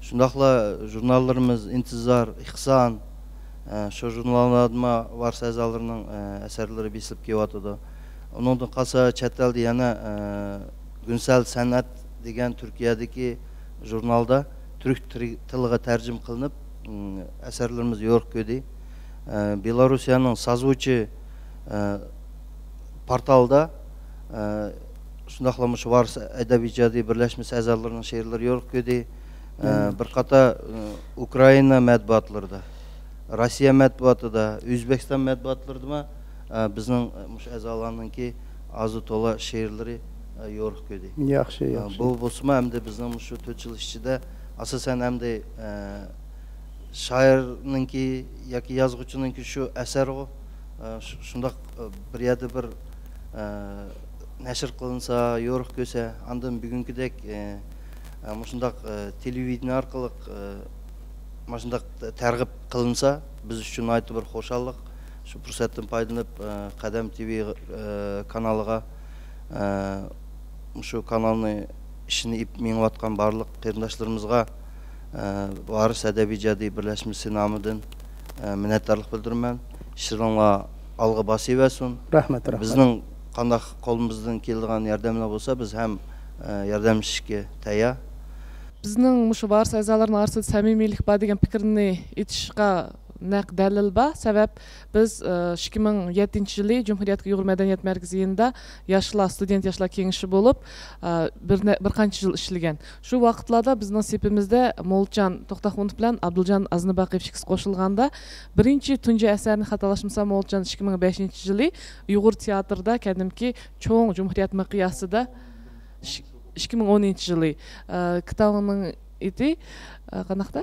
شۇنداقلا ژۇرناللىرىمىز ئىنتىزار، ئىھسان، ئە، شۇ ژۇرناللاردىمۇ ۋارىس ئەزالىرىنىڭ، ئە، ئەسەرلىرى بېسىلىپ كېلىۋاتىدۇ. ئۇنىڭدىن قالسا چەت ئەلدە يەنە، ئە، گۈنسەل سەنئەت دېگەن تۈركىيەدىكى ژۇرنالدا تۈرك تىرى-، تىلىغا تەرجىمە قىلىنىپ، ئىم، ئەسەرلىرىمىز يورۇق كۆردى. ئە، بېلاروسىيەنىڭ سازۋۇچى، ئە، پورتالدا، ئە، شۇنداقلا مۇشۇ ۋارىس ئەدەبىي ئىجادىي بىرلەشمىسى ئەزالىرىنىڭ شېئىرلىرى يورۇق كۆردى. ئە، بىر قاتار، ئە، ئۇكرائىنا مەتبۇئاتلىرىدا، روسىيە مەتبۇئاتىدا، ئۆزبېكىستان مەتبۇئاتلىرىدىمۇ، ئە، بىزنىڭ، ئە، مۇشۇ ئەزالارنىڭكى ئازۇ تولا شېئىرلىرى، ئە، يورۇق كۆردى. ياخشى، ئە، ياخشى. بۇ بولسىمۇ ئەمدى بىزنىڭ مۇشۇ تۆت يىل ئىچىدە ئاساسەن ئەمدى، ئە، شائىرنىڭكى ياكى يازغۇچىنىڭكى شۇ ئەسەرغۇ، ئە، شۇ-، شۇنداق، ئە، بىر يەردە بىر، ئە، نەشر قىلىنسا، يورۇق كۆرسە، ئاندىن بۈگۈنكىدەك، ئە، ئە، مۇشۇنداق، ئە، تېلېۋىدېنىيە ئارقىلىق، ئە، مۇشۇنداق تەرغىب قىلىنسا، بىز ئۈچۈن ناھايىتى بىر خۇشاللىق. شۇ پۇرسەتتىن پايدىلىنىپ، ئە، قەدەم تىۋى، ئە، كانالىغا، ئە، مۇشۇ كانالنى ئىشىنى ئېلىپ مېڭىۋاتقان بارلىق قېرىنداشلىرىمىزغا، ئە، ۋارىس ئەدەبىي ئىجادىي بىرلەشمىسى نامىدىن، ئە، مىننەتدارلىق بىلدۈرىمەن. ئىشلىرىڭلار ئالغا باسىۋەرسۇن. رەھمەت، رەھمەت. بىزنىڭ قانداق قولىمىزدىن كېلىدىغان ياردەملەر بولسا، بىز ھەم، ئە، ياردەملىشىشكە تەييار. بىزنىڭ مۇشۇ ۋارىس ئەزالىرىنىڭ ئارىسىدا سەمىمىيلىك بار دېگەن پىكىرنى ئېيتىشقا نەق دەلىل بار. سەۋەب، بىز، ئە، ئىككى مىڭ يەتتىنچى يىلى جۇمھۇرىيەتتىكى ئۇيغۇر مەدەنىيەت مەركىزى يېنىدا ياشلار، ستۇدېنت ياشلار كېڭىشى بولۇپ، ئە، بىر نە-، بىر قانچە يىل ئىشلىگەن. شۇ ۋاقىتلاردا بىزنىڭ سېپىمىزدە مولچان توختاخۇنوف بىلەن ئابدۇلجان ئازنىباقىيېف ئىككىسى قوشۇلغاندا، بىرىنچى تۇنجى ئەسەرنى خاتالاشمىسام، مولچان ئىككى مىڭ بەشىنچى يىلى ئۇيغۇر تىياتىرىدا قەدىمكى چوڭ جۇمھۇرىيەت مىقياسىدا ئىككى مىڭ ئونىنچى يىلى، ئە، كىتابىنىڭ ئېتى، ئە، قانداقتا؟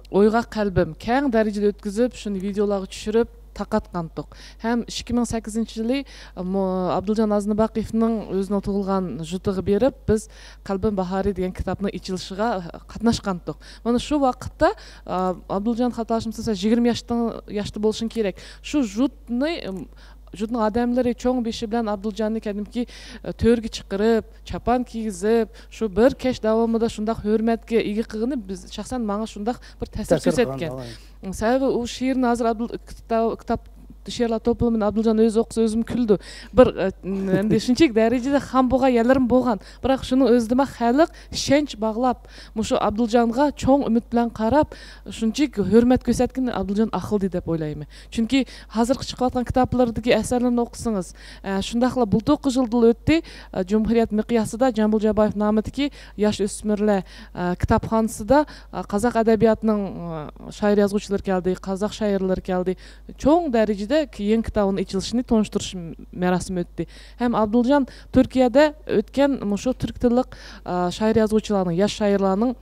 ئويغاق قەلبىم كەڭ دەرىجىدە ئۆتكۈزۈپ، شۇنى ۋىدېئولارغا چۈشۈرۈپ تارقاتقانتۇق. ھەم ئىككى مىڭ سەككىزىنچى يىلى، ئە، مو-، ئابدۇلجان ئازنىباقىيېفنىڭ ئۆزىنىڭ تۇغۇلغان يۇرتىغا بېرىپ، بىز قەلبىم باھارى دېگەن كىتابنىڭ ئېچىلىشىغا قاتناشقانتۇق. مانا شۇ ۋاقىتتا، ئە، ئابدۇلجان خاتالاشمىسام، سەن يىگىرمە ياشتىڭ، ياشتا بولۇشۇڭ كېرەك. شۇ يۇرتنى، ئىم، يۇرتنىڭ ئادەملىرى چوڭ بېشى بىلەن ئابدۇلجاننى قەدىمكى، ئە، تۆرگە چىقىرىپ، چاپان كىيگۈزۈپ، شۇ بىر كەچ داۋامىدا شۇنداق ھۆرمەتكە ئىگە قىلغىنى بىز، شەخسەن ماڭا شۇنداق بىر تەسىر تەسىر كۆرسەتكەن. قىلغان، ئاۋاي. سەۋەبى ئۇ شېئىرنى ھازىر ئابدۇل-، كىتاب، كىتاب، شېئىرلار توپلىمىنى ئابدۇلجان ئۆزى ئوقۇسا ئۆزىمۇ كۈلىدۇ. بىر، ئە، ئەمدى شۇنچىلىك دەرىجىدە خام بولغان يەرلىرىمۇ بولغان. بىراق شۇنىڭ ئۆزىدىمۇ خەلق ئىشەنچ باغلاپ، مۇشۇ ئابدۇلجانغا چوڭ ئۈمىد بىلەن قاراپ، شۇنچىلىك ھۆرمەت كۆرسەتكىنى ئابدۇلجان ئاقىلدى دەپ ئويلايمەن. چۈنكى ھازىرقى چىقىۋاتقان كىتابلىرىدىكى ئەسەرلىرىنى ئوقۇسىڭىز، ئە، شۇنداقلا بۇلتۇرقى يىلدىلا ئۆتتى، ئە، جۇمھۇرىيەت مىقياسىدا جامبۇل جابايېف نامىدىكى ياش ئۆسمۈرلەر، ئە، كىتابخانىسىدا، ئە، قازاق ئەدەبىياتىنىڭ، ئە، شائىر يازغۇچىلىرى كەلدى، قازاق شائىرلىرى كەلدى. چوڭ دەرىجىدە يېڭى كىتابىنىڭ ئېچىلىشىنى تونۇشتۇرۇش مەراسىمى ئۆتتى. ھەم ئابدۇلجان تۈركىيەدە ئۆتكەن مۇشۇ تۈرك تىللىق، ئە، شائىر يازغۇچىلارنىڭ، ياش شائىرلارنىڭ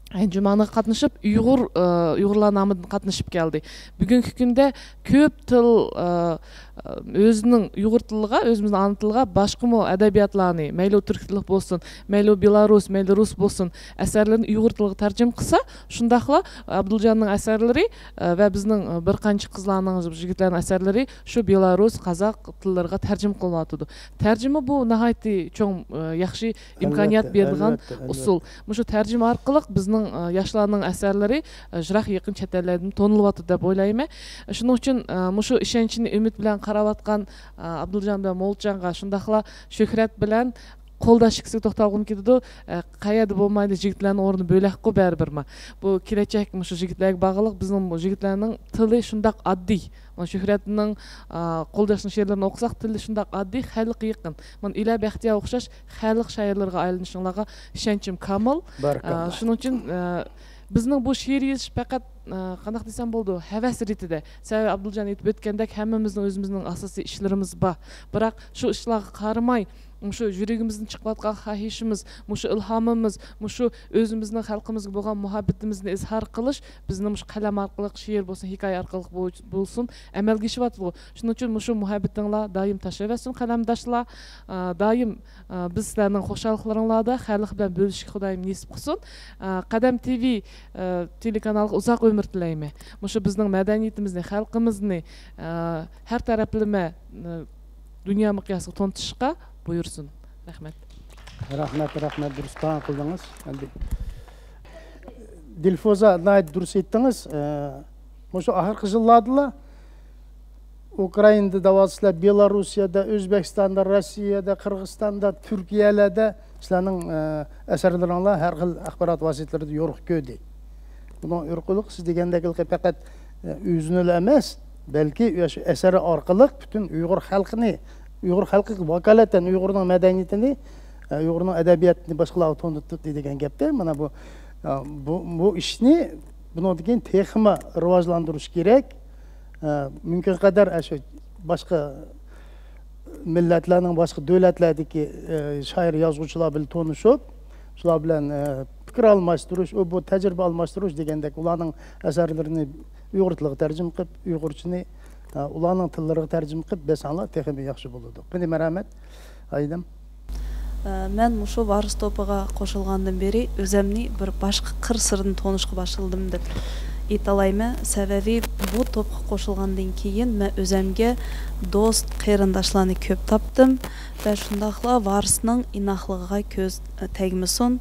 ئەنجۈمەنگە قاتنىشىپ، ئۇيغۇر، ئە، ئۇيغۇرلار نامىدىن قاتنىشىپ كەلدى. بۈگۈنكى كۈندە كۆپ تىل، ئە، ئۆزىنىڭ ئۇيغۇر تىلىغا، ئۆزىمىزنىڭ ئانا تىلىغا باشقىمۇ ئەدەبىياتلارنى، مەيلى ئۇ تۈرك تىللىق بولسۇن، مەيلى ئۇ بېلارۇس، مەيلى رۇس بولسۇن، ئەسەرلىرىنى ئۇيغۇر تىلىغا تەرجىمە قىلسا، شۇنداقلا ئابدۇلجاننىڭ ئەسەرلىرى، ئە، ۋە بىزنىڭ، ئە، بىر قانچە قىزلارنىڭ، يىگىتلەرنىڭ ئەسەرلىرى شۇ بېلارۇس، قازاق تىللىرىغا تەرجىمە قىلىنىۋاتىدۇ. تەرجىمە بۇ ناھايىتى چوڭ، ئە، ياخشى ئىمكانىيەت ئەلۋەتتە، بېرىدىغان ئەلۋەتتە، ئەلۋەتتە. ئۇسۇل. مۇشۇ تەرجىمە ئارقىلىق بىزنىڭ، ئە، ياشلارنىڭ ئەسەرلىرى، ئە، يىراق يېقىن چەت ئەللەردىمۇ تونۇلۇۋاتىدۇ دەپ ئويلايمەن. شۇنىڭ ئۈچۈن، ئە، مۇشۇ ئىشەنچنى ئۈمىد بىلەن قاراۋاتقان، ئە، ئابدۇلجان بىلەن مولچانغا، شۇنداقلا شۆھرەت بىلەن قولداش ئىككىسىگە توختالغۇم كېلىدۇ. ئە، قەيەردە بولمايلى، يىگىتلەرنىڭ ئورنى بۆلەكقۇ بەرىبىرما. بۇ كېلەچەك مۇشۇ يىگىتلەرگە باغلىق. بىزنىڭ بۇ يىگىتلەرنىڭ تىلى شۇنداق ئاددىي. مانا شۆھرەتنىڭ، ئا، قولداشنىڭ شېئىرلىرىنى ئوقۇساق، تىلى شۇنداق ئاددىي، خەلققە يېقىن. مانا ئىلە بەختىيار ئوخشاش خەلق شائىرلىرىغا ئايلىنىشىڭلارغا ئىشەنچىم كامىل. بارىكاللا. ئا، شۇنىڭ ئۈچۈن، ئا، بىزنىڭ بۇ شېئىر يېزىش پەقەت، ئا، قانداق دېسەم بولىدۇ، ھەۋەس رېتىدە. سەۋەبى ئابدۇلجان ئېيتىپ ئۆتكەندەك، ھەممىمىزنىڭ ئۆزىمىزنىڭ ئاساسىي ئىشلىرىمىز بار. بىراق شۇ ئىشلارغا قارىماي، مۇشۇ يۈرىكىمىزدىن چىقىۋاتقان خاھىشىمىز، مۇشۇ ئىلھامىمىز، مۇشۇ ئۆزىمىزنىڭ خەلقىمىزگە بولغان مۇھەببىتىمىزنى ئىزھار قىلىش بىزنى مۇشۇ قەلەم ئارقىلىق، شېئىر بولسۇن، ھېكايە ئارقىلىق بول-، بولسۇن، ئەمەلگە ئېشىۋاتىدۇ. شۇنىڭ ئۈچۈن مۇشۇ مۇھەببىتىڭلار دائىم تاشلىۋەتسۇن قەلەمداشلار. ئا، دائىم، ئا، بىز سىلەرنىڭ خۇشاللىقلىرىڭلاردا خەلق بىلەن بۆلۈشۈشكە خۇدايىم نېسىپ قىلسۇن. ئا، قەدەم تىۋى، ئا، تېلېكانالغا ئۇزاق ئۆمۈر تىلەيمەن. مۇشۇ بىزنىڭ مەدەنىيىتىمىزنى، خەلقىمىزنى، ئا، ھەر تەرەپلىمە، ئا، دۇنيا مىقياسىغا تونۇتۇشقا بۇيرۇسۇن. رەھمەت. رەھمەت، رەھمەت، دۇرۇس بايان قىلدىڭىز. ئەمدى دىلفۇزا ناھايىتى دۇرۇس ئېيتتىڭىز. ئە، مۇشۇ ئاخىرقى يىللاردىلا ئۇكرائىندا دەۋاتىسىلەر، بېلاروسىيەدە، ئۆزبېكىستاندا، روسىيەدە، قىرغىزىستاندا، تۈركىيەلەردە سىلەرنىڭ، ئە، ئەسەرلىرىڭلار ھەر خىل ئاخبارات ۋاسىتىلىرىدە يورۇق كۆردى. بۇنىڭ ئارقىلىق سىز دېگەندەك پەقەت، ئە، ئۆزىنىلا ئەمەس، بەلكى شۇ ئەسەر ئارقىلىق پۈتۈن ئۇيغۇر خەلقىنى، ئۇيغۇر خەلقىگە ۋاكالىتەن ئۇيغۇرنىڭ مەدەنىيىتىنى، ئە، ئۇيغۇرنىڭ ئەدەبىياتىنى باشقىلارغا تونۇتتى دېگەن گەپتە. مانا بۇ، ئە، بۇ، بۇ ئىشنى بۇنىڭدىن كېيىن تېخىمۇ راۋاجلاندۇرۇش كېرەك. ئە، مۇمكىن قەدەر، ئە، شۇ باشقا مىللەتلەرنىڭ، باشقا دۆلەتلەردىكى، ئە، شائىر، يازغۇچىلار بىلەن تونۇشۇپ، شۇلار بىلەن، ئە، پىكىر ئالماشتۇرۇش، ئۇ بۇ تەجرىبە ئالماشتۇرۇش دېگەندەك، ئۇلارنىڭ ئەسەرلىرىنى ئۇيغۇر تىلىغا تەرجىمە قىلىپ، ئۇيغۇرچىنى، ئە، ئۇلارنىڭ تىللىرىغا تەرجىمە قىلىپ بەرسەڭلار تېخىمۇ ياخشى بولىدۇ. قېنى، مەرھەمەت، ئايدىم. ئە، مەن مۇشۇ ۋارىس توپىغا قوشۇلغاندىن بېرى ئۆزەمنى بىر باشقا قىر سىرىدىن تونۇشقا باشلىدىم دەپ ئېيتالايمەن. سەۋەبى، بۇ توپقا قوشۇلغاندىن كېيىن مەن ئۆزەمگە دوست، قېرىنداشلارنى كۆپ تاپتىم ۋە شۇنداقلا ۋارىسنىڭ ئىناقلىقىغا كۆز، ئە، تەگمىسۇن.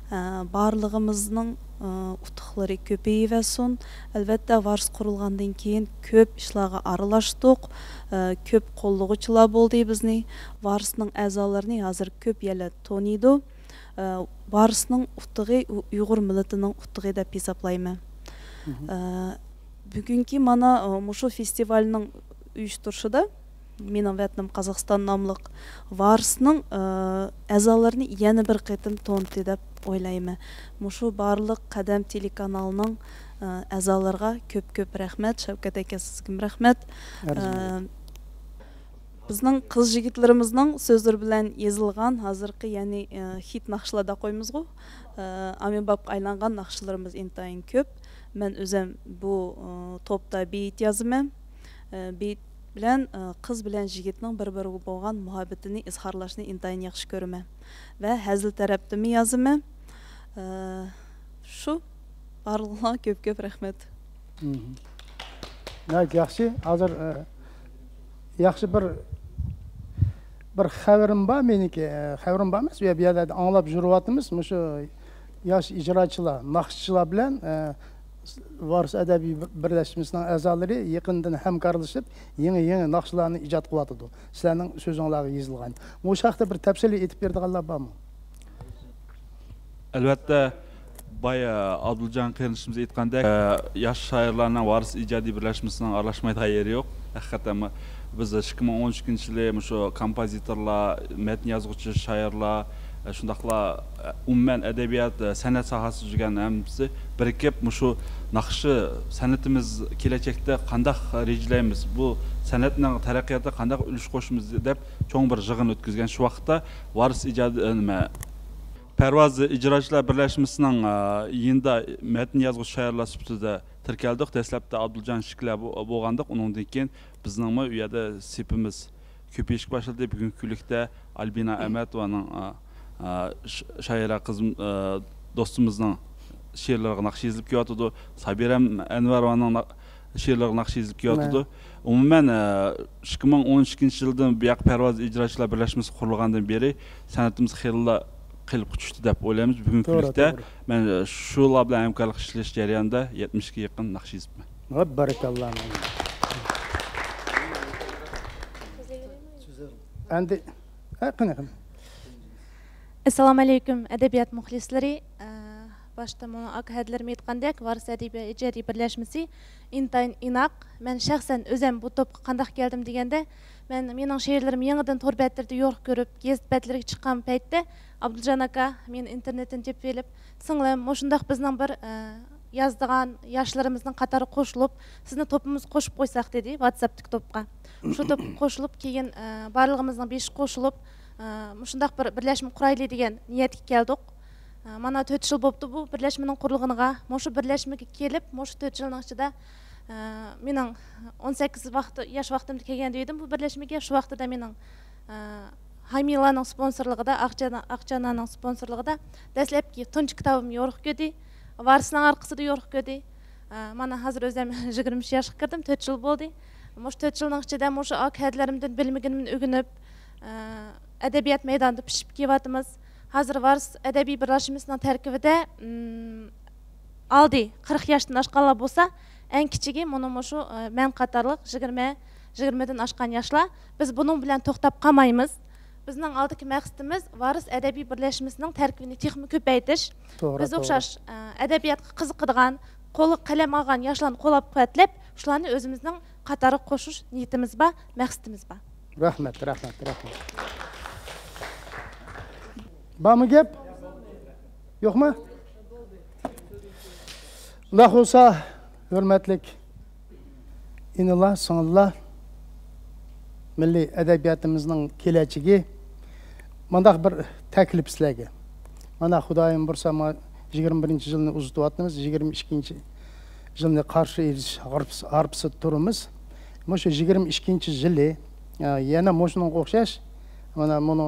ئە، بارلىقىمىزنىڭ، ئە، ئۇتۇقلىرى كۆپىيىۋەرسۇن. ئەلۋەتتە، ۋارىس قۇرۇلغاندىن كېيىن كۆپ ئىشلارغا ئارىلاشتۇق. ئە، كۆپ قوللىغۇچىلار بولدى بىزنى. ۋارىسنىڭ ئەزالىرىنى ھازىر كۆپ يەرلەر تونۇيدۇ. ئە، ۋارىسنىڭ ئۇتۇقى ئۇ-، ئۇيغۇر مىللىتىنىڭ ئۇتۇقى دەپ ھېسابلايمەن. مھم. ئە، بۈگۈنكى مانا، ئە، مۇشۇ فېستىۋالنىڭ ئۇيۇشتۇرۇشىدا مېنىڭ ۋەتىنىم قازاقىستان ناملىق ۋارىسنىڭ، ئە، ئەزالىرىنى يەنە بىر قېتىم تونۇتتى دەپ ئويلايمەن. مۇشۇ بارلىق قەدەم تېلېكانالنىڭ، ئە، ئەزالىرىغا كۆپ-كۆپ رەھمەت. شەۋكەت ئاكا، سىزگىمۇ رەھمەت. ئە، بىزنىڭ قىز يىگىتلىرىمىزنىڭ سۆزلىرى بىلەن يېزىلغان ھازىرقى، يەنى، ئە، خىت ناخشىلار دەپ قويىمىزغۇ، ئە، ئاممىبابقا ئايلانغان ناخشىلىرىمىز ئىنتايىن كۆپ. مەن ئۆزۈم بۇ، ئە، توپتا بېيىت يازىمەن. ئە، بېيىت بىلەن، ئە، قىز بىلەن يىگىتنىڭ بىر-بىرىگە بولغان مۇھەببىتىنى ئىزھارلاشنى ئىنتايىن ياخشى كۆرىمەن ۋە ھەزىل تەرەپتىنمۇ يازىمەن. ئە، شۇ. بارلىقىڭلارغا كۆپ-كۆپ رەھمەت. مھم. ناھايىتى ياخشى. ھازىر، ئە، ياخشى بىر، بىر خەۋىرىم بار مېنىڭكى. ئە، خەۋىرىم بار ئەمەس، بۇ يەردە ئاڭلاپ يۈرۈۋاتىمىز. مۇشۇ ياش ئىجراچىلار، ناخشىچىلار بىلەن، ئە، ۋارىس ئەدەبىي بىرلەشمىسىنىڭ ئەزالىرى يېقىندىن ھەمكارلىشىپ، يېڭى، يېڭى ناخشىلارنى ئىجاد قىلىۋاتىدۇ. سىلەرنىڭ سۆزۈڭلارغا يېزىلغان. مۇشۇ ھەقتە بىر تەپسىلىي ئېيتىپ بېرىدىغانلار بارمۇ؟ ئەلۋەتتە، بايا ئابدۇلجان قېرىندىشىمىز ئېيتقاندەك، ئە، ياش شائىرلارنىڭ ۋارىس ئىجادىي بىرلەشمىسىنىڭ ئارىلاشمايدىغان يېرى يوق. ھەقىقەتەنمۇ بىز ئىككى مىڭ ئون ئۈچىنچى يىلى مۇشۇ كومپوزىتورلار، مەتن يازغۇچى شائىرلار، ئە، شۇنداقلا، ئە، ئومۇمەن ئەدەبىيات، ئە، سەنئەت ساھەسىدە يۈرگەن ھەممىسى بىرىكىپ، مۇشۇ ناخشا سەنئىتىمىز كېلەچەكتە قانداق رېجىلەيمىز، بۇ سەنئەتنىڭ تەرەققىياتىغا قانداق ئۈلۈش قوشىمىز دەپ چوڭ بىر يىغىن ئۆتكۈزگەن. شۇ ۋاقىتتا ۋارىس ئىجادىي، ئە، نېمە، پەرۋاز ئىجراچىلار بىرلەشمىسىنىڭ، ئە، يېنىدا مەتن يازغۇچى شائىرلار سۈپىتىدە تىركەلدۇق. دەسلەپتە ئابدۇلجان شىكلە بو-، بولغانىدۇق. ئۇنىڭدىن كېيىن بىزنىڭمۇ ئۇ يەردە سېپىمىز كۆپىيىشكە باشلىدى. بۈگۈنكى كۈنلۈكتە ئالبىنا ئەمەتوۋانىڭ، ئە، ئە، ش-، شائىرە قىز، ئە، دوستىمىزنىڭ شېئىرلىرىغا ناخشا يېزىلىپ كېلىۋاتىدۇ. سابىرەم ئەنۋەرovanىڭ نا-، شېئىرلىرىغا ناخشا يېزىلىپ كېلىۋاتىدۇ. مە. ئومۇمەن، ئە، ئىككى مىڭ ئون ئىككىنچى يىلدىن بۇياققا پەرۋاز ئىجراچىلار بىرلەشمىسى قۇرۇلغاندىن بېرى سەنئىتىمىز خېلىلا قېلىپقا چۈشتى دەپ ئويلايمىز. بۈگۈنكى توغرا، كۈنلۈكتە توغرا. مەن، ئە، شۇلار بىلەن ھەمكارلىق ئىشلەش جەريانىدا يەتمىشكە يېقىن ناخشا يېزىپمەن. ۋە بارىكاللا. ئەمدى، ھە، قېنى، قېنى. ئەسسالامۇ ئەلەيكۇم، ئەدەبىيات مۇخلىسلىرى. ئە، باشتا مۇنۇ ئاكا ھەدىلىرىم ئېيتقاندەك، ۋارىس ئەدەبىي ئىجادىي بىرلەشمىسى ئىنتايىن ئىناق. مەن شەخسەن ئۆزەم بۇ توپقا قانداق كەلدىم دېگەندە، مەن، مېنىڭ شېئىرلىرىم يېڭىدىن تور بەتلىرىدە يورۇق كۆرۈپ، گېزىت بەتلىرىگە چىققان پەيتتە، ئابدۇلجان ئاكا مېنى ئىنتېرنېتتىن تېپىۋېلىپ، «سىڭلىم، مۇشۇنداق بىزنىڭ بىر، ئە، يازىدىغان ياشلىرىمىزنىڭ قاتارىغا قوشۇلۇپ، سىزنى توپىمىزغا قوشۇپ قويساق» دېدى، ۋاتساپتىكى توپقا. شۇ توپقا قوشۇلۇپ، كېيىن، ئە، بارلىقىمىزنىڭ بېشى قوشۇلۇپ، ئە، مۇشۇنداق بىر بىرلەشمە قۇرايلى دېگەن نىيەتكە كەلدۇق. ئە، مانا تۆت يىل بوپتۇ بۇ بىرلەشمىنىڭ قۇرۇلغىنىغا. مۇشۇ بىرلەشمىگە كېلىپ، مۇشۇ تۆت يىلنىڭ ئىچىدە، ئە، مېنىڭ ئون سەككىز ۋاقتى، ياش ۋاقتىمدا كەلگەن دېدىم بۇ بىرلەشمىگە. شۇ ۋاقتىدا مېنىڭ، ئە، ھامىلانىڭ سپونسورلۇقىدا، ئاقچانا-، ئاقچانانىڭ سپونسورلۇقىدا دەسلەپكى تۇنجى كىتابىم يورۇق كۆردى. ۋارىسنىڭ ئارقىسىدا يورۇق كۆردى. ئە، مانا ھازىر ئۆزۈم يىگىرمە ئۈچ ياشقا كىردىم، تۆت يىل بولدى. مۇشۇ تۆت يىلنىڭ ئىچىدە مۇشۇ ئاكا ھەدىلىرىمدىن بىلمىگىنىمنى ئۆگىنىپ، ئە، ئەدەبىيات مەيدانىدا پىشىپ كېلىۋاتىمىز. ھازىر ۋارىس ئەدەبىي بىرلەشمىسىنىڭ تەركىبىدە، ئىم، ئالدى قىرىق ياشتىن ئاشقانلار بولسا، ئەڭ كىچىكى مۇنۇ مۇشۇ، ئە، مەن قاتارلىق يىگىرمە، يىگىرمىدىن ئاشقان ياشلار. بىز بۇنىڭ بىلەن توختاپ قالمايمىز. بىزنىڭ ئالدىكى مەقسىتىمىز ۋارىس ئەدەبىي بىرلەشمىسىنىڭ تەركىبىنى تېخىمۇ كۆپەيتىش. توغرا، بىز توغرا. ئوخشاش، ئە، ئەدەبىياتقا قىزىقىدىغان، قولىغا قەلەم ئالغان ياشلارنى قوللاپ-قۇۋۋەتلەپ، شۇلارنى ئۆزىمىزنىڭ قاتارىغا قوشۇش نىيىتىمىز بار، مەقسىتىمىز بار. رەھمەت، رەھمەت، رەھمەت. بارمۇ گەپ؟ يوقمۇ؟ ئۇنداق بولسا، ھۆرمەتلىك ئىنىلار، سىڭىللار، مىللىي ئەدەبىياتىمىزنىڭ كېلەچىكى، مۇنداق بىر تەكلىپ سىلەرگە. مانا، خۇدايىم بۇيرۇسا، ما-، يىگىرمە بىرىنچى يىلنى ئۇزىتىۋاتىمىز، يىگىرمە ئىككىنچى يىلنى قارشى ئېلىش ھارپىسى-، ھارپىسىدا تۇرىمىز. مۇشۇ يىگىرمە ئىككىنچى يىلى، ئە، يەنە مۇشۇنىڭغا ئوخشاش، مانا، مۇنۇ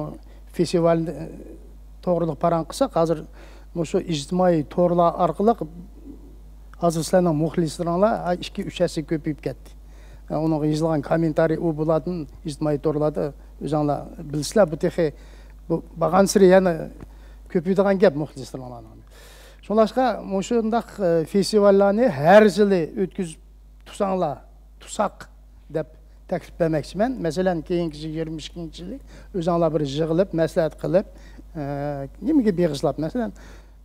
فېستىۋال، ئە، توغرىلىق پاراڭ قىلساق، ھازىر مۇشۇ ئىجتىمائىي تورلار ئارقىلىق ھازىر سىلەرنىڭ مۇخلىسلىرىڭلار، ئە، ئىككى، ئۈچ ھەسسە كۆپىيىپ كەتتى. ئە، ئۇنىڭغا يېزىلغان كوممېنتارىي ئۇ بۇلاردىن ئىجتىمائىي تورلاردا ئۆزۈڭلار بىلىسىلەر، بۇ تېخى، بۇ بارغانسېرى يەنە كۆپىيىدىغان گەپ مۇخلىسلىرىڭلارنىڭ. شۇڭلاشقا مۇشۇنداق، ئە، فېستىۋاللارنى ھەر يىلى ئۆتكۈزۈپ تۇرساڭلار، تۇرساق دەپ تەكلىپ بەرمەكچىمەن. مەسىلەن، كېيىنكى يىگىرمە ئىككىنچى يىلى ئۆزۈڭلار بىر يىغىلىپ، مەسلىھەت قىلىپ، ئە، نېمىگە بېغىشلاپ، مەسىلەن،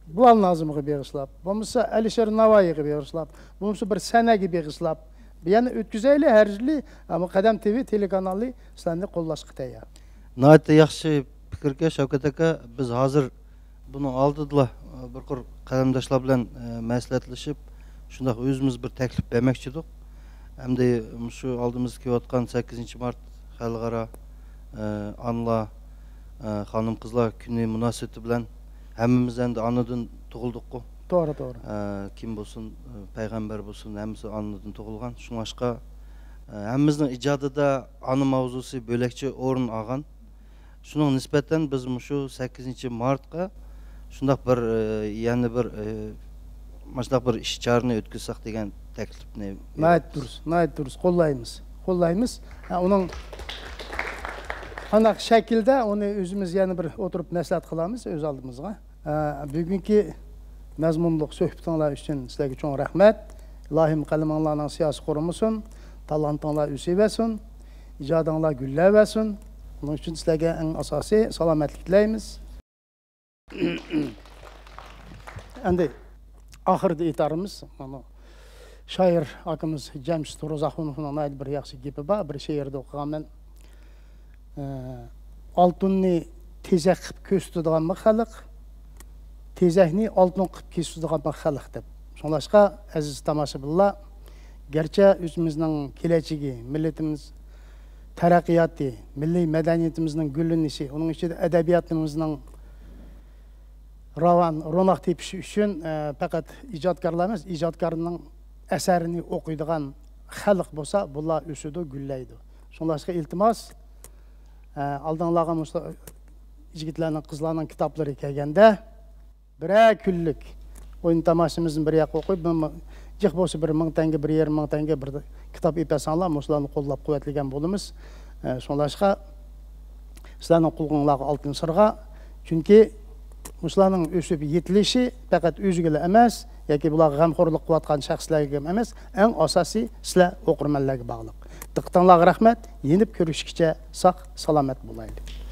بىلال نازىمغا بېغىشلاپ، بولمىسا ئەلىشىر ناۋايىغا بېغىشلاپ، بولمىسا بىر سەنەگە بېغىشلاپ، يەنە ئۆتكۈزەيلى ھەر يىلى. ئە، بۇ قەدەم تىۋى تېلېكانالى سىلەرنى قوللاشقا تەييار. ناھايىتى ياخشى پىكىركەن، شەۋكەت ئاكا. بىز ھازىر بۇنىڭ ئالدىدىلا، ئە، بىر قۇر قەلەمداشلار بىلەن، ئە، مەسلىھەتلىشىپ، شۇنداق ئۆزىمىز بىر تەكلىپ بەرمەكچى ئىدۇق. ئەمدى مۇشۇ ئالدىمىزدا كېلىۋاتقان سەككىزىنچى مارت خەلقئارا، ئە، ئانىلار، ئە، خانىم-قىزلار كۈنى مۇناسىۋىتى بىلەن ھەممىمىز ئەمدى ئانىدىن تۇغۇلدۇققۇ. توغرا، توغرا. ئە، كىم بولسۇن، ئە، پەيغەمبەر بولسۇن، ھەممىسى ئانىدىن تۇغۇلغان. شۇڭلاشقا، ئە، ھەممىمىزنىڭ ئىجادىدا ئانا ماۋزۇسى بۆلەكچە ئورۇن ئالغان. شۇنىڭغا نىسبەتەن بىز مۇشۇ سەككىزىنچى مارتقا شۇنداق بىر، ئە، يەنە بىر، ئە، مۇشۇنداق بىر ئىش-چارىنى ئۆتكۈزسەك دېگەن تەكلىپنى ناھايىتى بېرىمىز. دۇرۇس، ناھايىتى دۇرۇس. قوللايمىز، قوللايمىز. ھە، ئۇنىڭ قانداق شەكىلدە، ئۇنى ئۆزىمىز يەنە بىر ئولتۇرۇپ مەسلىھەت قىلارمىز ئۆز ئالدىمىزغا. ھە، بۈگۈنكى مەزمۇنلۇق سۆھبىتىڭلار ئۈچۈن سىلەرگە چوڭ رەھمەت. ئىلاھىم، قەلىمىڭلارنىڭ سىياسىي قۇرۇمىسۇن، تالانتىڭلار ئۆسۈۋەرسۇن، ئىجادىڭلار گۈللەۋەرسۇن. ئۇنىڭ ئۈچۈن سىلەرگە ئەڭ ئاساسىي سالامەتلىك تىلەيمىز. ئەمدى ئاخىرىدا ئېيتارىمىز، مانا شائىر ئاكىمىز جەمشىت روزاخۇنوفنىڭ ناھايىتى بىر ياخشى گېپى بار، بىر شېئىردا ئوقۇغان مەن. ئە، ئالتۇننى تېزەك قىلىپ كۆرسىتىدىغانمۇ خەلق، تېزەكنى ئالتۇن قىلىپ كېسىدىغانمۇ خەلق دەپ. شۇڭلاشقا، ئەزىز تاماشىبىنلار، گەرچە ئۆزىمىزنىڭ كېلەچىكى، مىللىتىمىز تەرەققىياتى، مىللىي مەدەنىيىتىمىزنىڭ گۈللىنىشى، ئۇنىڭ ئىچىدە ئەدەبىياتىمىزنىڭ راۋان، روناق تېپىشى ئۈچۈن، ئە، پەقەت ئىجادكارلار ئەمەس، ئىجادكارنىڭ ئەسەرىنى ئوقۇيدىغان خەلق بولسا، بۇلار ئۆسىدۇ، گۈللەيدۇ. شۇڭلاشقا ئىلتىماس، ئە، ئالدىڭلارغا مۇشۇ يىگىتلەرنىڭ، قىزلارنىڭ كىتابلىرى كەلگەندە، بىرەر كۈنلۈك ئويۇن تاماشىمىزنى بىر ياققا قويۇپ، بىر مىڭ، جىق بولسا بىر مىڭ تەڭگە، بىر يېرىم مىڭ تەڭگە بىر كىتاب ئېلىپ بەرسەڭلار، مۇشۇلارنى قوللاپ قۇۋۋەتلىگەن بولىمىز. ئە، شۇڭلاشقا سىلەرنىڭ قۇلىقىڭلارغا ئالتۇن سىرغا. چۈنكى مۇشۇلارنىڭ ئۆسۈپ يېتىلىشى پەقەت ئۆزىگىلا ئەمەس، ياكى بۇلارغا غەمخورلۇق قىلىۋاتقان شەخسلەرگە ئەمەس، ئەڭ ئاساسىي سىلەر ئوقۇرمەنلەرگە باغلىق. دىققىتىڭلارغا رەھمەت. يېنىپ كۆرۈشكىچە ساق، سالامەت بولايلى.